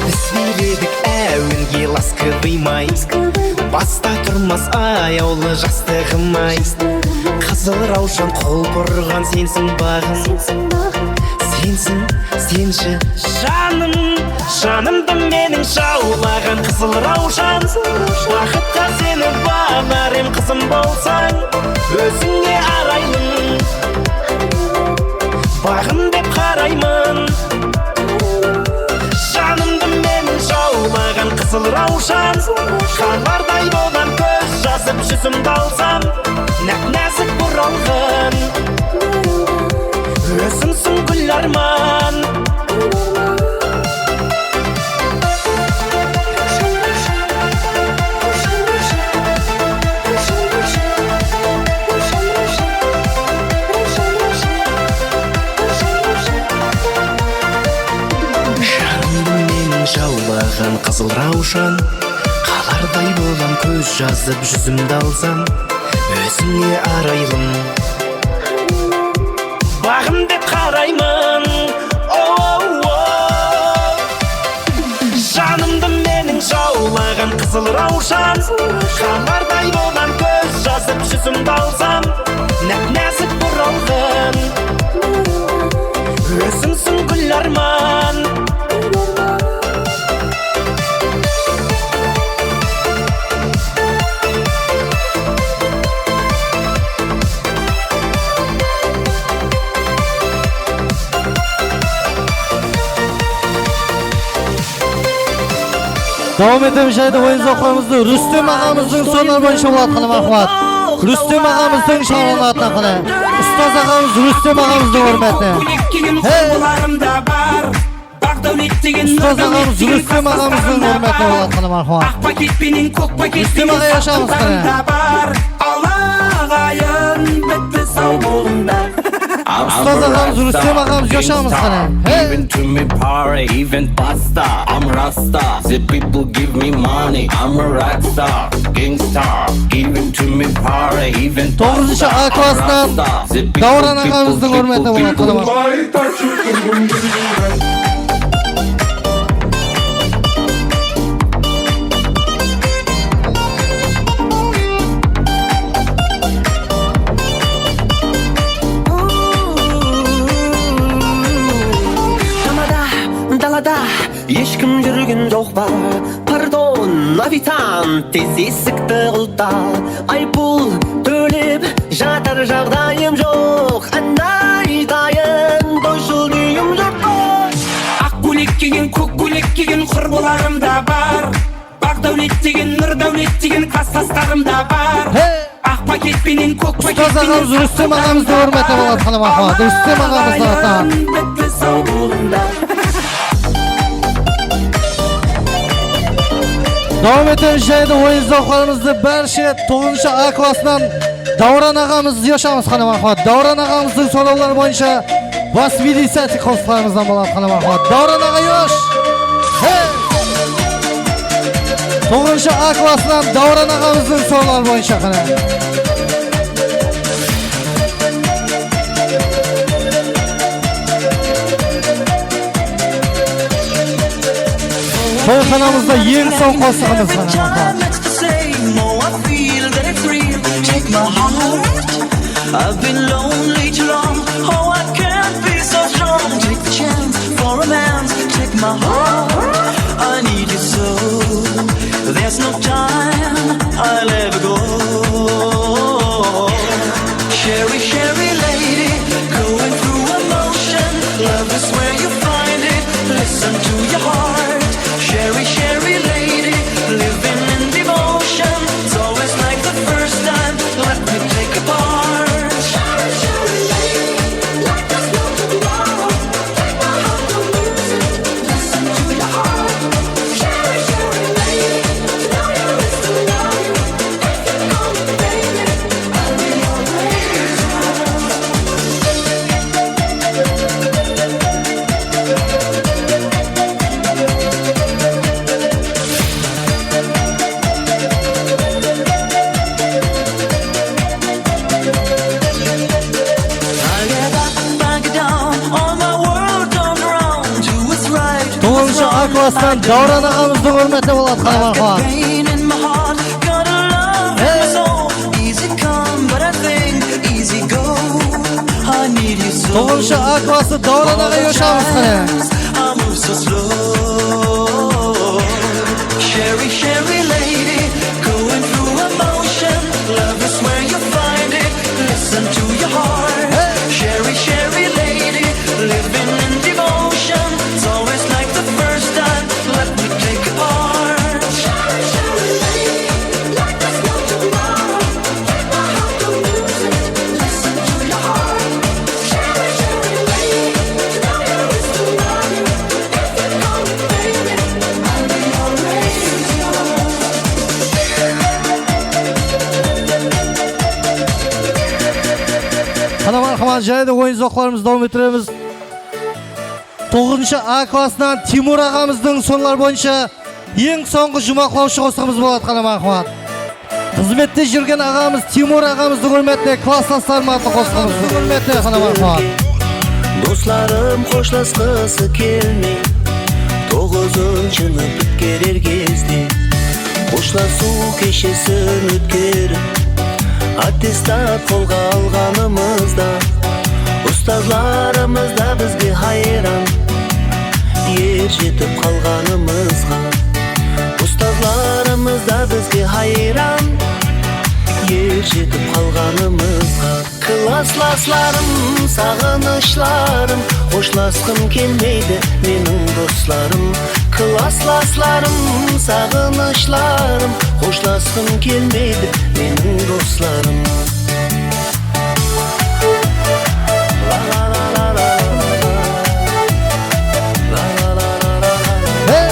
Biz biyledik áwenge ласковый май. Basta turmas ayawlı jastıǵım-ay. Qızıl Rawshan qulpırǵan sensiń baǵım. Sensiń, senshi, janım. Janımdı meniń jawlaǵan qızıl Rawshan, baxıtqa seni banar em qızım bolsań, ózińe araylım. Baǵım dep qarayman. Janımdı meniń jawlaǵan qızıl Rawshan, qarlarday bolǵan kóz jazıp júzimdi alsam, náp-názik buralǵan. Ózińsiń gúl árman. Janımdı meniń jawlaǵan qızıl Rawshan, qalarday bolam kóz jazıp júzimdi alsam, ózińe araylım. Baǵım dep qarayman, o-o-o. Janımdı Qızıl rawshan, janarday bolǵan kóz jazıp júzimdi alsam, náp-násik buralǵan ósimsiń gúl árman. Dawam etemiz jaydı oyın-zawıqlarımızdı Rústem aǵamızdıń sorınları boyınsha bolatqanı marhamat. Rústem aǵamızdıń shańaraǵına atına qáne. Ustaz aǵamız Rústem aǵamızdıń húrmetine. Hey! Ustaz aǵamız Rústem aǵamızdıń húrmetine bolatqanı marhamat. Rústem aǵa, yashańız qáne. Ustaz aǵamız Rústem aǵamız, yashańız qáne. Hey! Giving to me power, even pasta. I'm Rasta. The people give me money. I'm a rock star, gangsta. Giving to me power, even pasta. Toǵızınshı A klassınan Dawran aǵamızdıń húrmetine bolatqanı marhamat. Tamada, dalada, hesh kim júrgen joq pa? Pardon, oficiant, tez esikti qulta. Ayıppul tólep jatar jaǵdayım joq. Áne aytayın, doyshıl kúyim jurtqa. Aq kóylek kiygen, kók kóylek kiygen qurbalarım da bar. Baǵ dáwlet degen, nur dáwlet degen klaslaslarım da bar. Hey! Aq paket penen kók paket. Ustaz aǵamız Rústem aǵamızdıń húrmetine bolatqanı marhamat. Rústem aǵamızdıń atına. Dawam etemiz jaydı oyın-zawıqlarımızdı bárshe toǵızınshı A klassınan Dawran aǵamız, yashańız qáne marhamat. Dawran aǵamızdıń sorawları boyınsha bas miliciya qosıqlarımızdan bolatqanı marhamat. Dawran aǵa, yosh! Hey! Toǵızınshı A klassınan Dawran aǵamızdıń sorawları boyınsha qáne. Toyxanamızda eń soń qosıǵımız qáne marhamat. I've been lonely too long. Oh, I can't be so strong. Take the chance for romance. Take my heart. I need you so. There's no time I'll ever go. Sherry, Sherry lady, going through emotion. Love is where you find it. Listen to your heart. Sherry, Sherry lady, living in devotion. It's always like the first time. Let me take a part. Sherry, Sherry lady, like there's no tomorrow. Take my heart, don't lose it. Listen to your heart. Sherry, Sherry lady, to know you is to love you. If you call me baby, I'll be always yours. Toǵızınshı A klasstan Dawran aǵamızdıń húrmetine bolatqanı marhamat. Toǵızınshı A klassı Dawran aǵa, yashańız qáne. Sherry, Sherry lady, going through emotion. Love is where you find it. Listen to your heart. Hey! Sherry, Sherry lady, living in devotion. It's always like the first time. Let me take a part. Sherry, Sherry lady, like there's no tomorrow. Take my heart, don't lose it. Listen to your heart. Sherry, Sherry lady, to know you is to love you. Qáne, marhamat, jaydı oyın-zawıqlarımızdı dawam ettiremiz. Toǵızınshı A klassınan Timur aǵamızdıń usınları boyınsha eń sońǵı juwmaqlawshı qosıǵımız boladı, qáne, marhamat. Xızmette júrgen aǵamız Timur aǵamızdıń húrmetine klasslaslarım atlı qosıǵımızdıń húrmetine, qáne, marhamat. Doslarım xoshlasqısı kelmey, toǵızınshını pitkerer gezde. Xoshlasıw keshesin ótkerip, attestat qolǵa alǵanımızda, ustazlarımız da bizge hayran, er jetip qalǵanımızǵa. Ustazlarımız da bizge hayran, er jetip qalǵanımızǵa. Klaslaslarım, saǵınıshlarım, xoshlasqım kelmeydi meniń doslarım. Klaslaslarım, saǵınıshlarım, xoshlasqım kelmeydi meniń doslarım. La la la la la la. La la la la la la. Hey!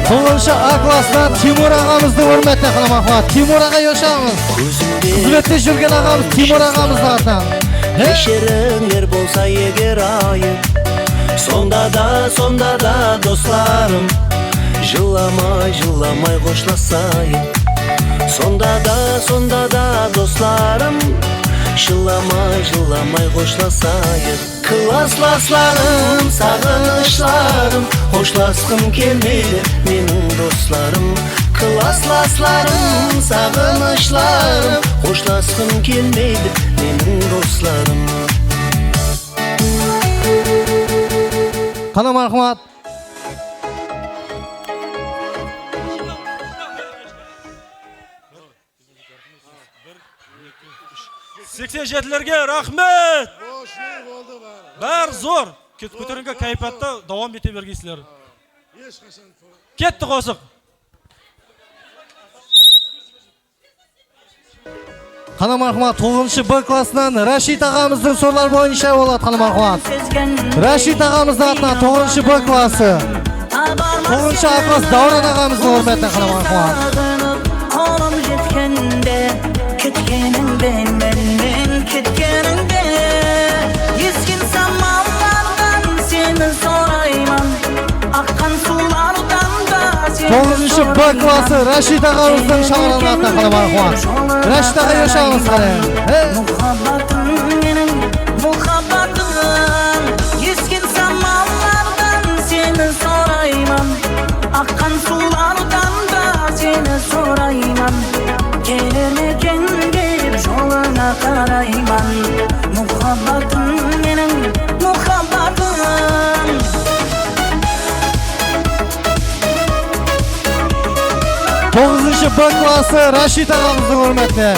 Toǵızınshı A klassınan Timur aǵamızdıń húrmetine qalaman, Timur aǵa, yoshıramız. Xızmette júrgen aǵamız Timur aǵamızdıń atınan. He? Keshirińler bolsa eger ayıp, sonda da, sonda da, doslarım, jılamay, jılamay xoshlasayıq. Sonda da, sonda da, doslarım, jılamay, jılamay xoshlasayıq. Klaslaslarım, saǵınıshlarım, xoshlasqım kelmeydi meniń doslarım. Klaslaslarım, saǵınıshlarım, xoshlasqım kelmeydi meniń doslarım. Qanaman Raxmat. Seksen jetilerge raxmet! Boldı bári. Bári zor. Ket-, kóterilgen kayfiyatta dawam ete bergeysizler. Hesh qashan. Ketti qosıq. Qanaman Raxmat, toǵızınshı B klassınan Rashid aǵamızdıń sorları boyınsha boladı, Qanaman Raxmat. Rashid aǵamızdıń atınan toǵızınshı B klassı. Toǵızınshı A klass Dawran aǵamızdıń húrmetine, Qanaman Raxmat. Saǵınıp, qolım jetkende, ketkenińde, mennen ketkenińde, esken samallardan seni sorayman. Aqqan suwlardan da seni sorayman. Toǵızınshı B klassı Rashid aǵamızdıń shańaraǵınıń atına qalaman, Quwan. Rashid aǵa, yoshıramız, qáne. He? Muhabbatım meniń, muhabbatım. Esken samallardan seni sorayman. Aqqan suwlardan da seni sorayman. Kelermeken dep jolıńa qarayman. Muhabbatım meniń, muhabbatım. Toǵızınshı B klassı Rashid aǵamızdıń húrmetine.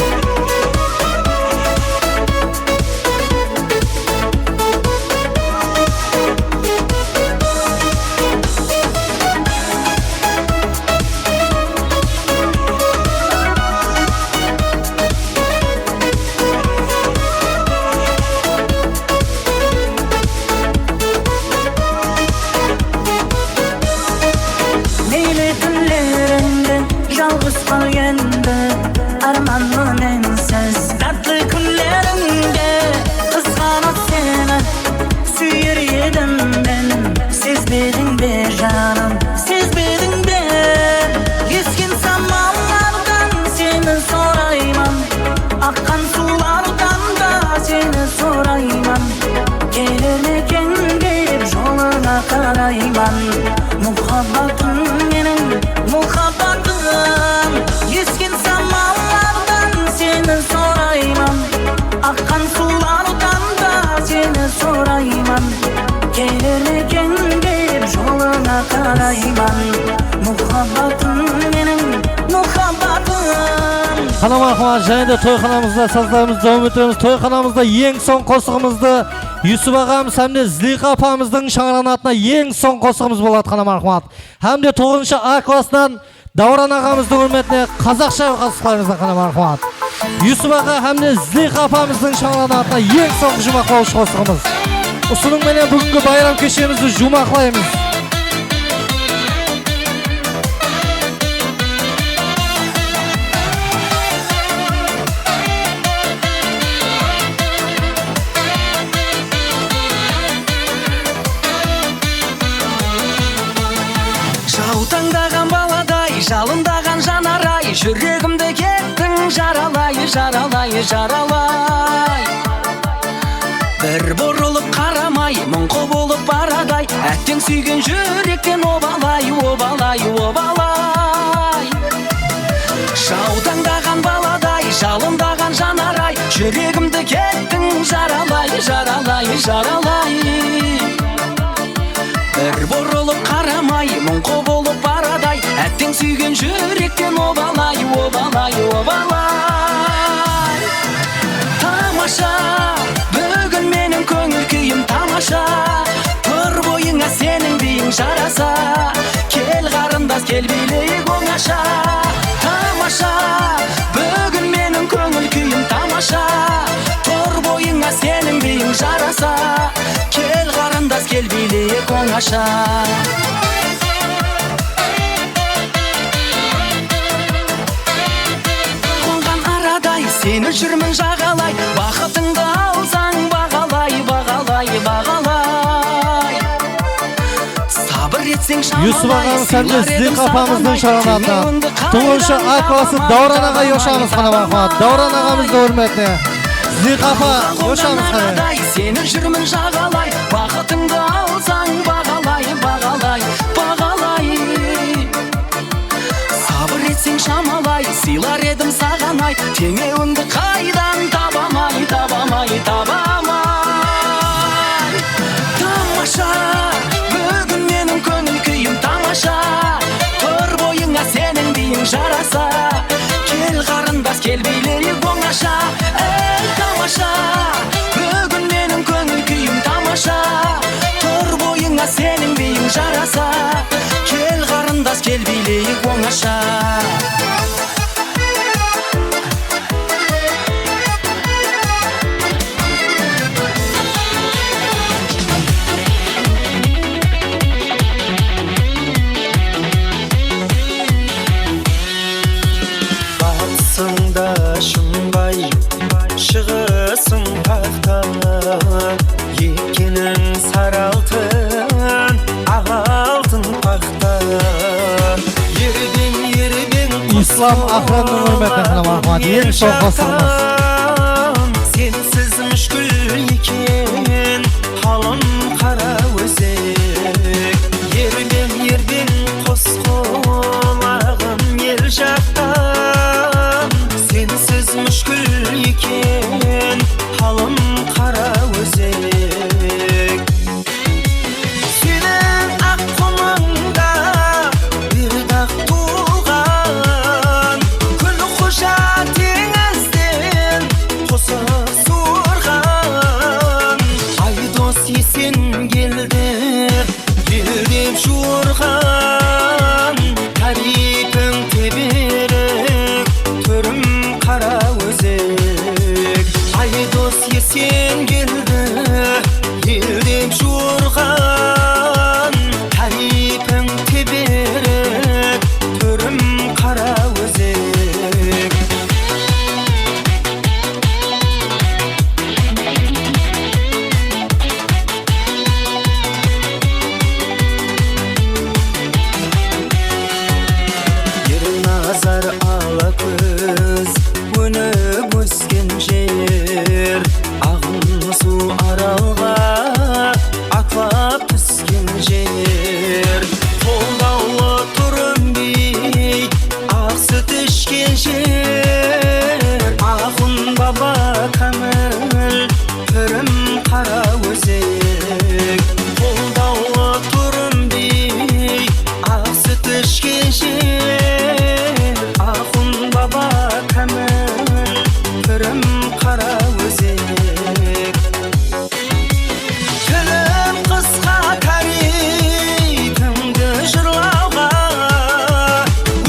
Meyli kúnlerińde jalǵız qal endi, árman menen siz. Tátli kúnlerińde qızǵanıp seni súyer edim men. Sezbediń be, janım, sezbediń be? Esken samallardan seni sorayman. Aqqan suwlardan da seni sorayman. Kelermeken dep jolıńa qarayman. Muhabbatım meniń, muhabbatım. Esken samallardan seni sorayman. Aqqan suwlardan da seni sorayman. Kelermeken dep jolıńa qarayman. Muhabbatım meniń, muhabbatım. Qanaman Quwan, jáne de toyxanamızda sazlarımızdı dawam ettiremiz. Toyxanamızda eń soń qosıǵımızdı Yusup aǵamız hám de Zliyxa apamızdıń shańaraǵınıń atına eń soń qosıǵımız boladı, Qanaman Quwan. Hám de toǵızınshı A klassınan Dawran aǵamızdıń húrmetine qazaqsha qosıqlarıńızdan, Qanaman Quwan. Yusup aǵa hám de Zliyxa apamızdıń shańaraǵınıń atına eń sońǵı juwmaqlawshı qosıǵımız. Usınıń menen búgingi bayram keshemizdi juwmaqlaymız. Jawtańdaǵan baladay, jalındaǵan janaray, júregimdi kettiń jaralay, jaralay, jaralay. Bir burılıp qaramay, muńqı bolıp baraday, átteń súygen júrekten obalay, obalay, obalay. Júregimdi kettiń jaralay, jaralay, jaralay. Bir burılıp qaramay, mıń quwılıp baraday, átteń súygen júrekten obalay, obalay, obalay. Tamasha, búgin meniń kóńil kúyim tamasha. Tur boyıńa seniń biyiń jarasa. Kel, qarındas, kel, biyleyik ońasha. Tamasha, búgin meniń kóńil kúyim tamasha. Tur boyıńa seniń biyiń jarasa. Kel, qarındas, kel, biyleyik ońasha. Qonǵan araday seni júrmin jaǵalay, baxıtıńdı alsań baǵalay, baǵalay, baǵalay. Sabır etseń, Yusuf aǵamız hám de Zilqap apamızdıń shamanatına tuwılǵıshı A klassı Dawran aǵa joshamiz, qanaman qana. Dawran aǵamızdıń húrmetine Zilqap apa joshamiz, qana. Seni júrmin jaǵalay, baxıtıńdı alsań baǵalay, baǵalay, baǵalay. Sabır etseń shamalay, sıylar edim saǵan ay, teńewińdi qaydan tabamay, tabamay, tabamay. Tamasha, búgin meniń kóńil kúyim tamasha. Tur boyıńa seniń biyiń jarasa. Kel, qarındas, kel, biyleyik ońasha. Ey, tamasha, búgin meniń kóńil kúyim tamasha. Tur boyıńa seniń biyiń jarasa. Kel, qarındas, kel, biyleyik ońasha. Batısıńda shımbay, shıǵısıń paxta, ekkeniń sarı altın, aǵ altın paxta. Erbeń, erbeń Islam Aqrannıń húrmetine qınaman, eń sońǵı qosıǵımız. Sensiz múshkil eken halım Qaraózek. Erbeń, erbeń qos qulaǵın el jaqtan. Sensiz múshkil eken halım Qaraózek. Seniń aq qumıńda bir daq tuwǵan, Gúlxoja teńizden qosıq suwırǵan. Aydos Esengeldi el dep juwırǵan, táriypiń teberek, tórim Qaraózek. Aydos Esengeldi el dep juwırǵan, táriypiń teberek, tórim Qaraózek. Ernazar ala kóz, ónip ósken jer, Aǵın suw Aralǵa atlap túsken jer. Qoldawlı Turım biy aq sút ishken jer, Aqun baba kámil, Pirim Qaraózek. Qoldawlı Turım biy aq sút ishken jer, Aqun baba kámil, Pirim Qaraózek. Tilim qısqa táriypińdi jırlawǵa,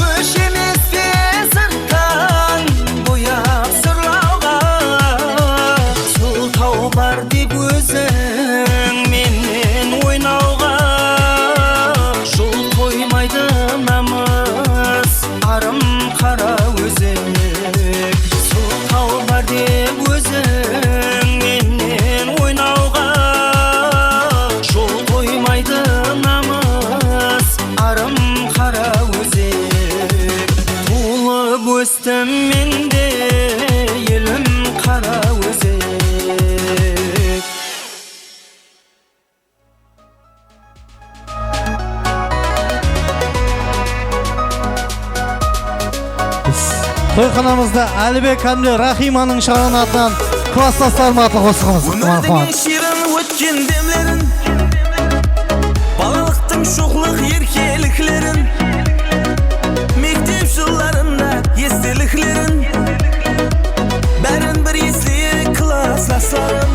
óshemes pe sırttan boyap sırlawǵa? Sultaw bar dep óziń menen oynawǵa, jol qoymaydı namıs arım Qaraózek. Sultaw bar dep óziń menen oynawǵa, jol qoymaydı namıs arım Qaraózek. Tuwılıp óstim men de, elim Qaraózek. Biz Toyxanamızda Álibek hámde Rahimanıń shıǵarǵan atınan Klaslaslarım atlı qosıǵımız. Ómirdiń eń shiyrin ótken demlerin, balalıqtıń shoqlıq erkeliklerin, mektep jıllarında esteliklerin, bárin bir esleyik, klaslaslarım.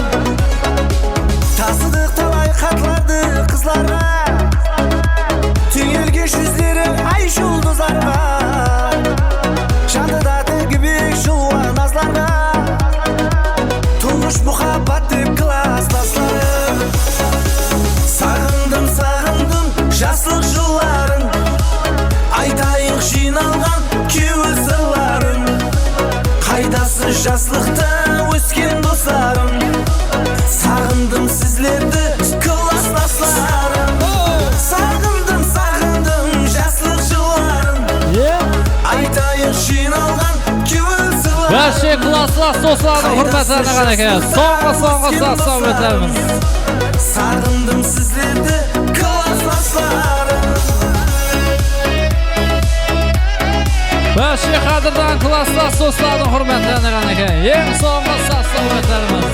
Tasıdıq talay xatlardı qızlarǵa, túyilgen júzleri ay juldızlarǵa, jandı da tegibek jılwa nazlarǵa. Tuńǵısh muhabbat dep klaslaslarım. Saǵındım, saǵındım jaslıq jılların, aytayıq jıynalǵan kewil sırların. Qaydası jaslıqta ósken doslarım? Saǵındım sizlerdi, klaslaslarım. Saǵındım, saǵındım jaslıq jılların. Aytayıq jıynalǵan kewil sırların. Bárshi klaslas doslardıń húrmetine arnaǵan eken. Sońǵı, sońǵı sastav ótermiz. Saǵındım sizlerdi, klaslaslarım. Bárshi qádirdan klaslas doslardıń húrmetine arnaǵan eken. Eń sońǵı sastav ótermiz.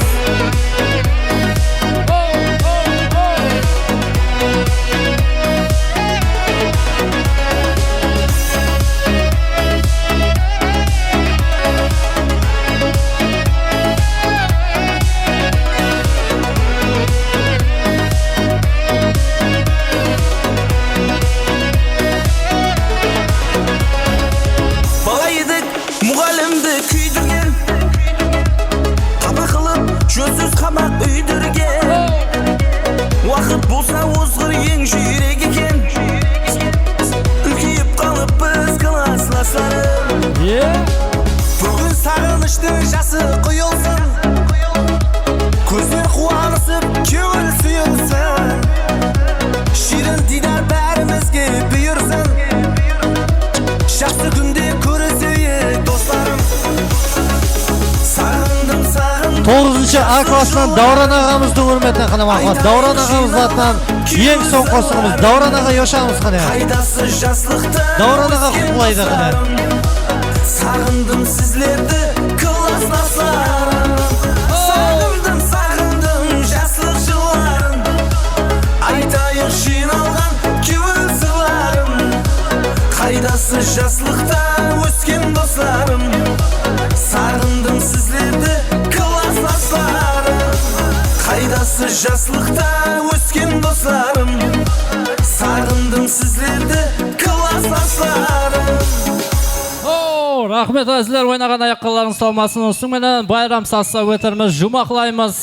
Bala edik, muǵallimdi kúydirgen, qapa qılıp jónsiz qamaq úydirgen. Waqıt bolsa ozǵır eń júrek eken, úlkeyip qalıppız, klaslaslarım. Búgin saǵınıshtıń jası quyılsın, kózler quwanısıp, kewil súyilsin. Shiyrin diydar bárimizge buyırsın. Jaqsı kúnde kóriseyik, doslarım. Saǵındım, saǵındım. Toǵızınshı A klassınan Dáwran aǵamızdıń húrmetine qáne maqul. Dáwran aǵamız atınan eń soń qosıǵımız. Dáwran aǵa, yoshıramız qáne. Qaydası jaslıqta Dáwran aǵa qutlaydı qáne. Saǵındım sizlerdi, klaslaslarım. Saǵındım, saǵındım jaslıq jılların. Aytayıq jıynalǵan kewil sırların. Qaydası jaslıqta ósken doslarım? Saǵındım sizlerdi, klaslaslarım. Qaydası jaslıqta ósken doslarım? Saǵındım sizlerdi, klaslaslarım. O, raxmet, ázizler, oynaǵan ayaqqanlarıńız tawmasın. Usınıń menen bayram sastaw ótermiz, juwmaqlaymız.